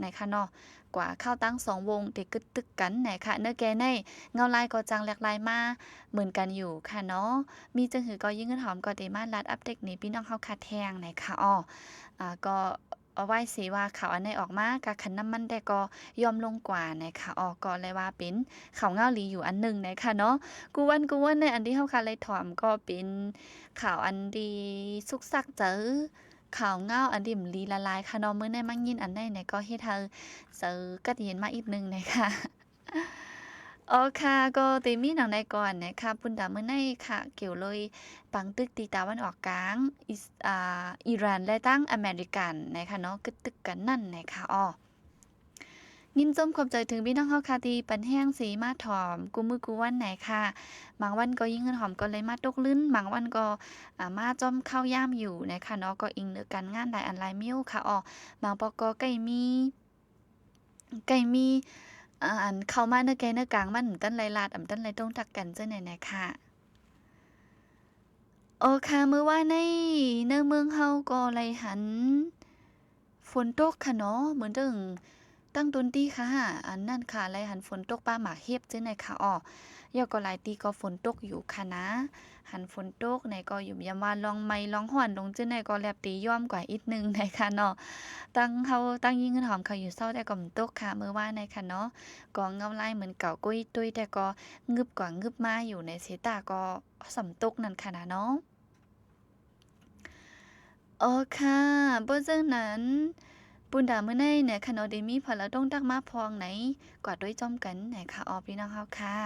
ໃນຂະເນາະ ກວ່າເຂົ້າຕັ້ງສອງວົງ ທີ່ກຶດຕຶກກັນໃນຂະ. ເນື້ອແກ່ໃນເງົາລາຍກໍຈັ່ງແຫຼກລາຍມາເໝືອນກັນຢູ່ຂະເນາະ. ມີຈັ່ງຫືກໍຍິງເງິນຫອມກໍໄດ້ມາລັດອັບເດດໃຫ້ພີ່ນ້ອງເຮົາຂະແທງໃນຂະອໍ. ອາ ກໍ ເອົາໄວ້ເສວ່າຂ່າວອັນໃດອອກມາ ກະຄັນນ້ຳມັນແດ່ກໍຍ່ອມລົງກວ່າໃນຂະອໍ. ກໍເລີຍວ່າເປັນຂ່າວເຫງົາດີຢູ່ອັນໜຶ່ງໃນຂະເນາະ. ກູວັນ ກູວັນໃນອັນທີ່ເຮົາຂະໄດ້ຖອມ ກໍເປັນຂ່າວອັນທີ່ຊຸກຊັກເຈີ ຂ່າວເຫງົາອັນທີ່ບໍ່ດີຫຼາຍໆຂະເນາະ. ມື້ໃນມາຍິນອັນໃດໃນກໍເຮັດໃຫ້ເຈີກັດເຢັນມາອີກໜຶ່ງໃນຂະ. ໂອຄະ ກໍເຕມີໜັງໃນກ່ອນນະຄະ ປຸນດາມື້ໃນຄະ ກ່ຽວໂດຍບາງຕຶກທີ່ຕາວັນອອກກາງ ອິສ ອາ ອີຣານ ແລະ ທັງອາເມລິກັນນະຄະເນາະ ກຶດຕຶກກັນນັ້ນນະຄະ. ອໍ ຍິນຊົມຂອບໃຈເຖິງພີ່ນ້ອງເຮົາຄະ ທີ່ປັນແຮງເສມາຖອມກູມື້ກູວັນນະຄະ. ບາງວັນກໍຍິງເງິນຫອມກໍເລີຍມາຕົກລື່ນ ບາງວັນກໍ ອາ ມາຈອມເຂົ້າຍາມຢູ່ນະຄະເນາະ ກໍອີງເໜືອການງານຫຼາຍອັນຫຼາຍແນວຄະ. ອໍ ບາງປອກກໍໃກ້ມີ ໃກ້ມີ ອາ ອັນເຂົ້າມາເນື້ອແກ່ເນື້ອກາງ ມັນບໍ່ທັນໄດ້ລາດ ອາ ມັນບໍ່ທັນໄດ້ຕົງຕັກກັນຈັ່ງໃດນະຄະ. ໂອຄະ ມື້ວານໃນ ໃນເມືອງເຮົາກໍໄດ້ຫັນຝົນຕົກຂະເນາະ ເໝືອນເຖິງຕັ້ງຕົ້ນຕີຂະ ອັນນັ້ນຂະ ໄດ້ຫັນຝົນຕົກປະໝາກເຫັບຈັ່ງໃດຂະ. ອໍ ແລ້ວກໍຫຼາຍຕີກໍຝົນຕົກຢູ່ຂະນະ. ຫັນຝົນຕົກໃນກໍຫຍຸມຢຳວ່າລອງໄໝລອງຮ້ອນລົງຈັ່ງໃດ ກໍແລບຕີຍອມກວ່າອີກໜຶ່ງໃນຂະເນາະ. ຕັ້ງເຮົາ ຕັ້ງຍິງເງິນຫອມເຂົາຢູ່ເຊົ້າແຕ່ກໍບໍ່ຕົກຂະ ມື້ວານໃນຂະເນາະ. ກໍເງົາລາຍເໝືອນເກົ່າກຸ້ຍຕຸ້ຍ ແຕ່ກໍງຶບກວ່າງຶບມາຢູ່ໃນເຊຕາ ກໍສ່ຳຕົກນັ້ນຂະນະເນາະ. ໂອຄະ ເພາະສະນັ້ນ ປຸນດາມື້ໃນນະຄະເນາະ ໄດ້ມີຜະລະຕົງຕັກມາພອງໃນ ກວ່າດ້ວຍຈ້ອມກັນນະຄະ ອໍ ພີ່ນ້ອງເຮົາຄະ.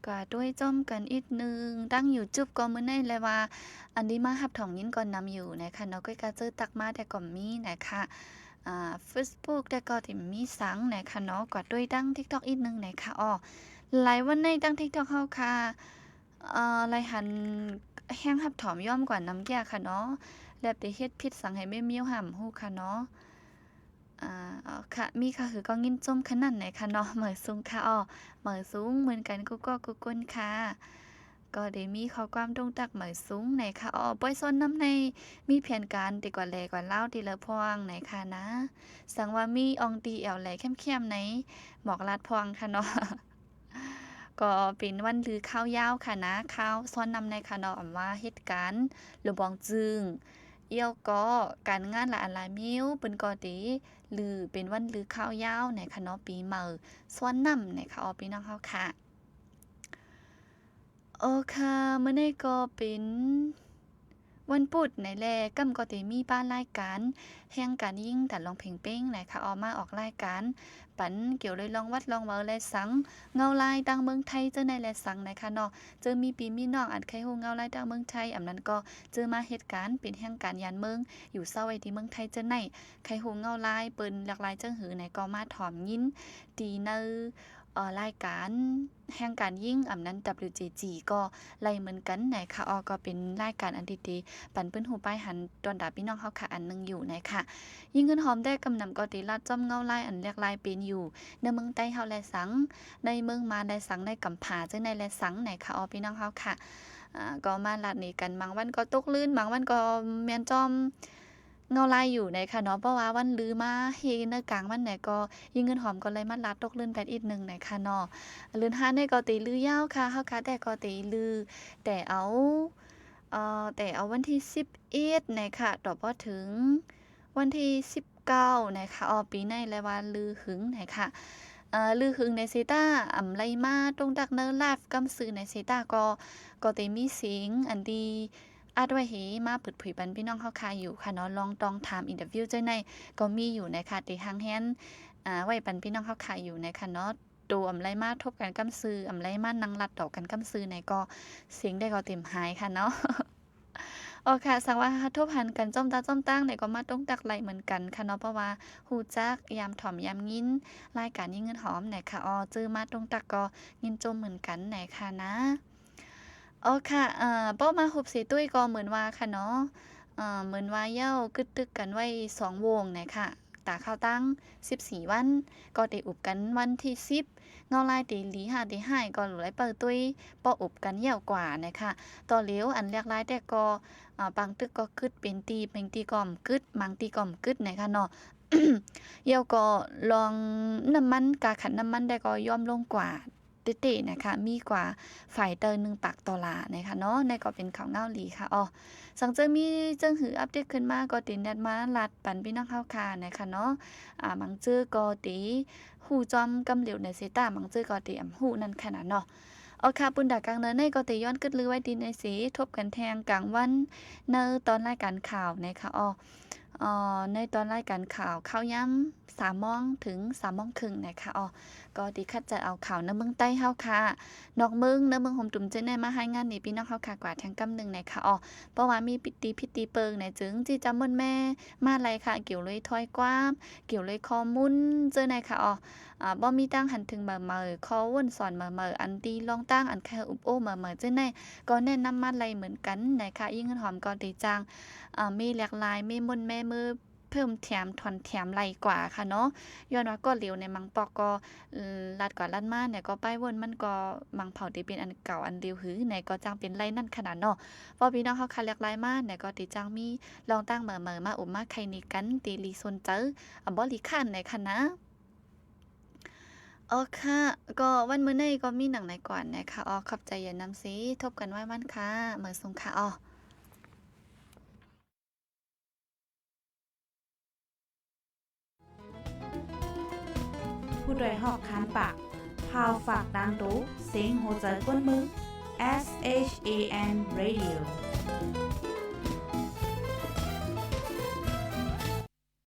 ກວ່າດ້ວຍຈ້ອມກັນອີກໜຶ່ງ ທາງຢູທູບກໍມື້ໃນແລະວ່າ ອັນດີມາຮັບຖອງຍິນກ່ອນນຳຢູ່ນະຄະເນາະ ກໍກະເຈີຕັກມາແຕ່ກໍມີນະຄະ. ອາ ເຟສບຸກແຕ່ກໍທີ່ມີສັງນະຄະເນາະ ກວ່າດ້ວຍທາງທິກຕັອກອີກໜຶ່ງນະຄະ. ອໍ ຫຼາຍວັນໃນທາງທິກຕັອກເຮົາຄະ ເອີ ໄດ້ຫັນແຮງຮັບຖອມຍ່ອມກວ່ານຳແກ່ຂະເນາະ ແລະໄປເຮັດຜິດສັງໃຫ້ແມ່ມິວຫ້າມຮູ້ຂະເນາະ. ອາ ເອົາຂະ ມີຂະຫືກໍຍິນຊົມຂະນັ້ນໃດຂະເນາະ. ໝາຍສູງຂະ ອໍ ໝາຍສູງເໝືອນກັນກູ່ກໍກູ່ຄົນຂະ ກໍໄດ້ມີຂໍ້ຄວາມຕົງຕັກໝາຍສູງໃດຂະ. ອໍ ປ່ອຍສອນນຳໃນ ມີແຜນການຕິກວ່າແລກວ່າລາວຕິລະພອງໃດຂະນະ. ສັງວ່າມີອ່ອງຕີແອວແລແຄມໆໃນ ໝອກລາດພອງຂະເນາະ. ກໍເປັນວັນລືຂ່າວຍາວຂະນະ ຂ່າວສອນນຳໃນຂະເນາະ ອຳວ່າເຫດການລວງບອງຈຶງ ແລ້ວກໍການງານຫຼາຍອັນຫຼາຍແນວ ເພິ່ນກໍໄດ້ລືເປັນວັນລືຂ່າວຍາວໃນຂະເນາະ ປີໃໝ່ສອນນຳໃນຂະ ອໍ ພີ່ນ້ອງເຮົາຂະ. ໂອຄະ ມື້ນີ້ກໍເປັນ ວັນພຸດໃນແລະ ກຳກໍໄດ້ມີປາລາຍການແຫ່ງການຍິງຕານລອງເພັງເປັງນະຄະ ອອກມາອອກລາຍການປັນກ່ຽວໂດຍລອງວັດລອງເວົ້າແລະສັງ ເງົາລາຍຕ່າງເມືອງໄທເຈົ້າໃນແລະສັງນະຄະເນາະ. ເຈີມີພີ່ມີນ້ອງອັນໃຄ່ຮູ້ເງົາລາຍຕ່າງເມືອງໄທ ອຳນັ້ນກໍເຈີມາເຮັດການເປັນແຫ່ງການຍານເມືອງຢູ່ເຊົາໄວ້ທີ່ເມືອງໄທເຈົ້າໃນ ໃຄ່ຮູ້ເງົາລາຍເພິ່ນຫຼາກຫຼາຍຈັ່ງຫືໃນກໍມາຖອມຍິນ ທີ່ໃນ ເອີ ລາຍການແຫ່ງການຍິງ ອຳນັ້ນ WJG ກໍໄດ້ເໝືອນກັນນະຄະ. ອໍ ກໍເປັນລາຍການອັນທີ່ດີປັນເພິ່ນຮູ້ປາຍຫັນຕອນຕາພີ່ນ້ອງເຮົາຄະ ອັນໜຶ່ງຢູ່ນະຄະ. ຍິງເງິນຫອມແຕ່ກຳນຳກໍໄດ້ລາດຈ້ອມເງົາລາຍອັນຫຼາກຫຼາຍເປັນຢູ່ໃນເມືອງໃຕ້ເຮົາແລະສັງ ໃນເມືອງມານແລະສັງ ໃນກຳຜາເຈົ້າໃນແລະສັງນະຄະ. ອໍ ພີ່ນ້ອງເຮົາຄະ ອາ ກໍມາລາດນີ້ກັນ ບາງວັນກໍຕົກລື່ນ ບາງວັນກໍແມ່ນຈ້ອມ ເງົາລາຍຢູ່ໃດຄະເນາະ ເພາະວ່າວັນລືມາເຮໃນກາງວັນໃດກໍ ຍິງເງິນຫອມກໍເລີຍມາລາດຕົກລື່ນແບດອີກໜຶ່ງໃດຄະເນາະ. ລື່ນຫ້າໃດກໍຕິລືຍາວຄະ ເຮົາຄະແຕ່ກໍຕິລືແຕ່ເອົາ ເອີ ແຕ່ເອົາວັນທີສິບເອັດໃດຄະ ຕໍ່ພໍເຖິງວັນທີສິບເກົ້າໃດຄະ. ອໍ ປີໃນແລະວ່າລືຫຶງໃດຄະ ເອີ ລືຫຶງໃນເຊຕາ ອຳໄລມາຕົງຕັກເນີລາບກຳຊື່ໃນເຊຕາ ກໍ ກໍໄດ້ມີສຽງອັນດີ ອັດໄວ້ເຮມາເປີດເຜີຍປັນພີ່ນ້ອງເຮົາຄະຢູ່ຄະເນາະ. ລອງຕ້ອງຖາມ interview ເຈົ້າໃນກໍມີຢູ່ນະຄະ ທີ່ຫາງແຮນ ອາ ໄວ້ປັນພີ່ນ້ອງເຮົາຄະຢູ່ນະຄະເນາະ. ໂຕ ອຳໄລມາທົບກັນກັບຊື່ ອຳໄລມານັ່ງລັດຕໍ່ກັນກັບຊື່ໃນກໍ ເສັງໄດ້ກໍເຕັມຫາຍຄ່ະເນາະ. ອໍ ຄ່ະ ສັງວ່າເຮົາທົບຫັນກັນຈ້ອມຕາຈ້ອມຕາງໃນກໍມາຕົງຕັກໄດ້ເໝືອນກັນຄ່ະເນາະ ເພາະວ່າຮູ້ຈັກຍາມຖ່ອມຍາມຍິນລາຍການຍິງເງິນຫອມໃນຄ່ະ. ອໍ ເຈີມາຕົງຕັກກໍຍິນຊົມເໝືອນກັນໃນຄ່ະນະ. ອໍ ຄ່ະ ເອີ ເວົ້າມາຮົບເສຍຕຸ້ຍກໍເໝືອນວ່າຄ່ະເນາະ ເອີ ເໝືອນວ່າເຍົາວກຶດຕຶກກັນໄວ້ສອງວົງໃນຄ່ະ. ຕາຂ່າວຕັ້ງສິບສີ່ວັນ ກໍໄດ້ອຸບກັນວັນທີສິບ ເງົາລາຍເຕຫຼີຫ້າເຕຮ້າຍກໍຫຼາຍເປີຕຸ້ຍ ບໍ່ອົບກັນຍາວກວ່ານະຄະ. ຕໍ່ເຫຼວອັນແຫຼກລາຍແຕ່ກໍ ອາ ບາງຕຶກກໍກຶດເປັນຕີ ບາງຕີກໍບໍ່ກຶດ ບາງຕີກໍບໍ່ກຶດນະຄະເນາະ. ແລ້ວກໍລອງນ້ຳມັນ ກາຂັນນ້ຳມັນໄດ້ກໍຍອມລົງກວ່າເຕໆນະຄະ ມີກວ່າຝ້າຍເຕີໜຶ່ງປາກໂຕລານະຄະເນາະ. ນັ້ນກໍເປັນຂ່າວເງົາຫຼີຄະ. ອໍ ສັງເຈີມີເຈີຫືອອັບເດດຂຶ້ນມາກໍຕິແນດມາລາດປັນພີ່ນ້ອງເຮົາຄະນະຄະເນາະ. ອາ ບາງເຈີກໍຕິ ຮູ້ຈອມກຳເຫຼວໃນເສຍຕາ ບາງເຈີກໍຕິອຳຮູ້ນັ້ນຂະໜາດເນາະ. ອໍ ຄ່ະ ປຸນດາກາງເນີນໃນກໍຕິຍ້ອນກຶດລືໄວ້ຕິໃນເສ ທົບກັນແທງກາງວັນ ໃນຕອນລາຍການຂ່າວໃນຄະ. ອໍ ໃນຕອນລາຍການຂ່າວ ຂ່າວຍາມສາມໂມງເຖິງສາມໂມງເຄິ່ງໃນຄະ. ອໍ ກໍຕິຄັດເລືອກເອົາຂ່າວໃນເມືອງໃຕ້ເຮົາຄະ ນອກເມືອງ ໃນເມືອງໂຮມຕຸມເຈີໃນມາລາຍງານໃຫ້ພີ່ນ້ອງເຮົາຄະກວ່າແທງກຳໜຶ່ງໃນຄະ. ອໍ ເພາະວ່າມີພິດຕິ ພິດຕິເປີງໃນເຈີງ ຈີຈຳມ່ວນແມ່ ມາໄລຄະ ກ່ຽວເລີຍຖ້ອຍຄວາມ ກ່ຽວເລີຍຂໍ້ມູນເຈີໃນຄະ. ອໍ ອາ ບໍ່ມີຕັ້ງຫັນເຖິງເໝີເໝີ ຂໍ້ວົນສອນເໝີເໝີ ອັນດີລອງຕັ້ງ ອັນແຄ່ອຸບໂອ້ເໝີເໝີເຈີໃນ ກໍແນະນຳມາໄລເໝືອນກັນໃນຄະ. ຍິງເງິນຫອມກໍໄດ້ຈ້າງ ອາ ເມແຫຼກລາຍ ເມມົນແມ່ ເມີເພີ່ມແຖມ ຖອນແຖມໄລກວ່າຄະເນາະ. ຍ້ອນວ່າກໍເຫຼວໃນມັງປອກກໍ ລັດກວ່າລັດມາໃນກໍ ປ້າຍວົນມັນກໍມັງເຜົາໄດ້ເປັນອັນເກົ່າອັນເດີມຫືໃນກໍຈັ່ງເປັນໄລນັ້ນຂະໜາດເນາະ. ເວົ້າພີ່ນ້ອງເຮົາຄະແຫຼກລາຍມາໃນກໍຕິຈັ່ງມີລອງຕັ້ງເໝີເໝີ ມາອົບມາໄຄນີ້ກັນ ຕິລີສົນໃຈ ອາ ບໍ່ລີຄ້ານໃນຄະນະ. ອໍ ຄ່ະ ກໍວັນມື້ໃນກໍມີໜັງໃນກ່ອນນະຄະ. ອໍ ຂອບໃຈຢ່ານຳເສ ທົບກັນວັນໆຄ່ະ ເໝີສູງຄ່ະ. ອໍ ຜູ້ດອຍຮອກຄານປາກ ຂ່າວຝາກຕາງໂຕ ເສງຫົວໃຈຄົນເມືອງ SHAN Radio.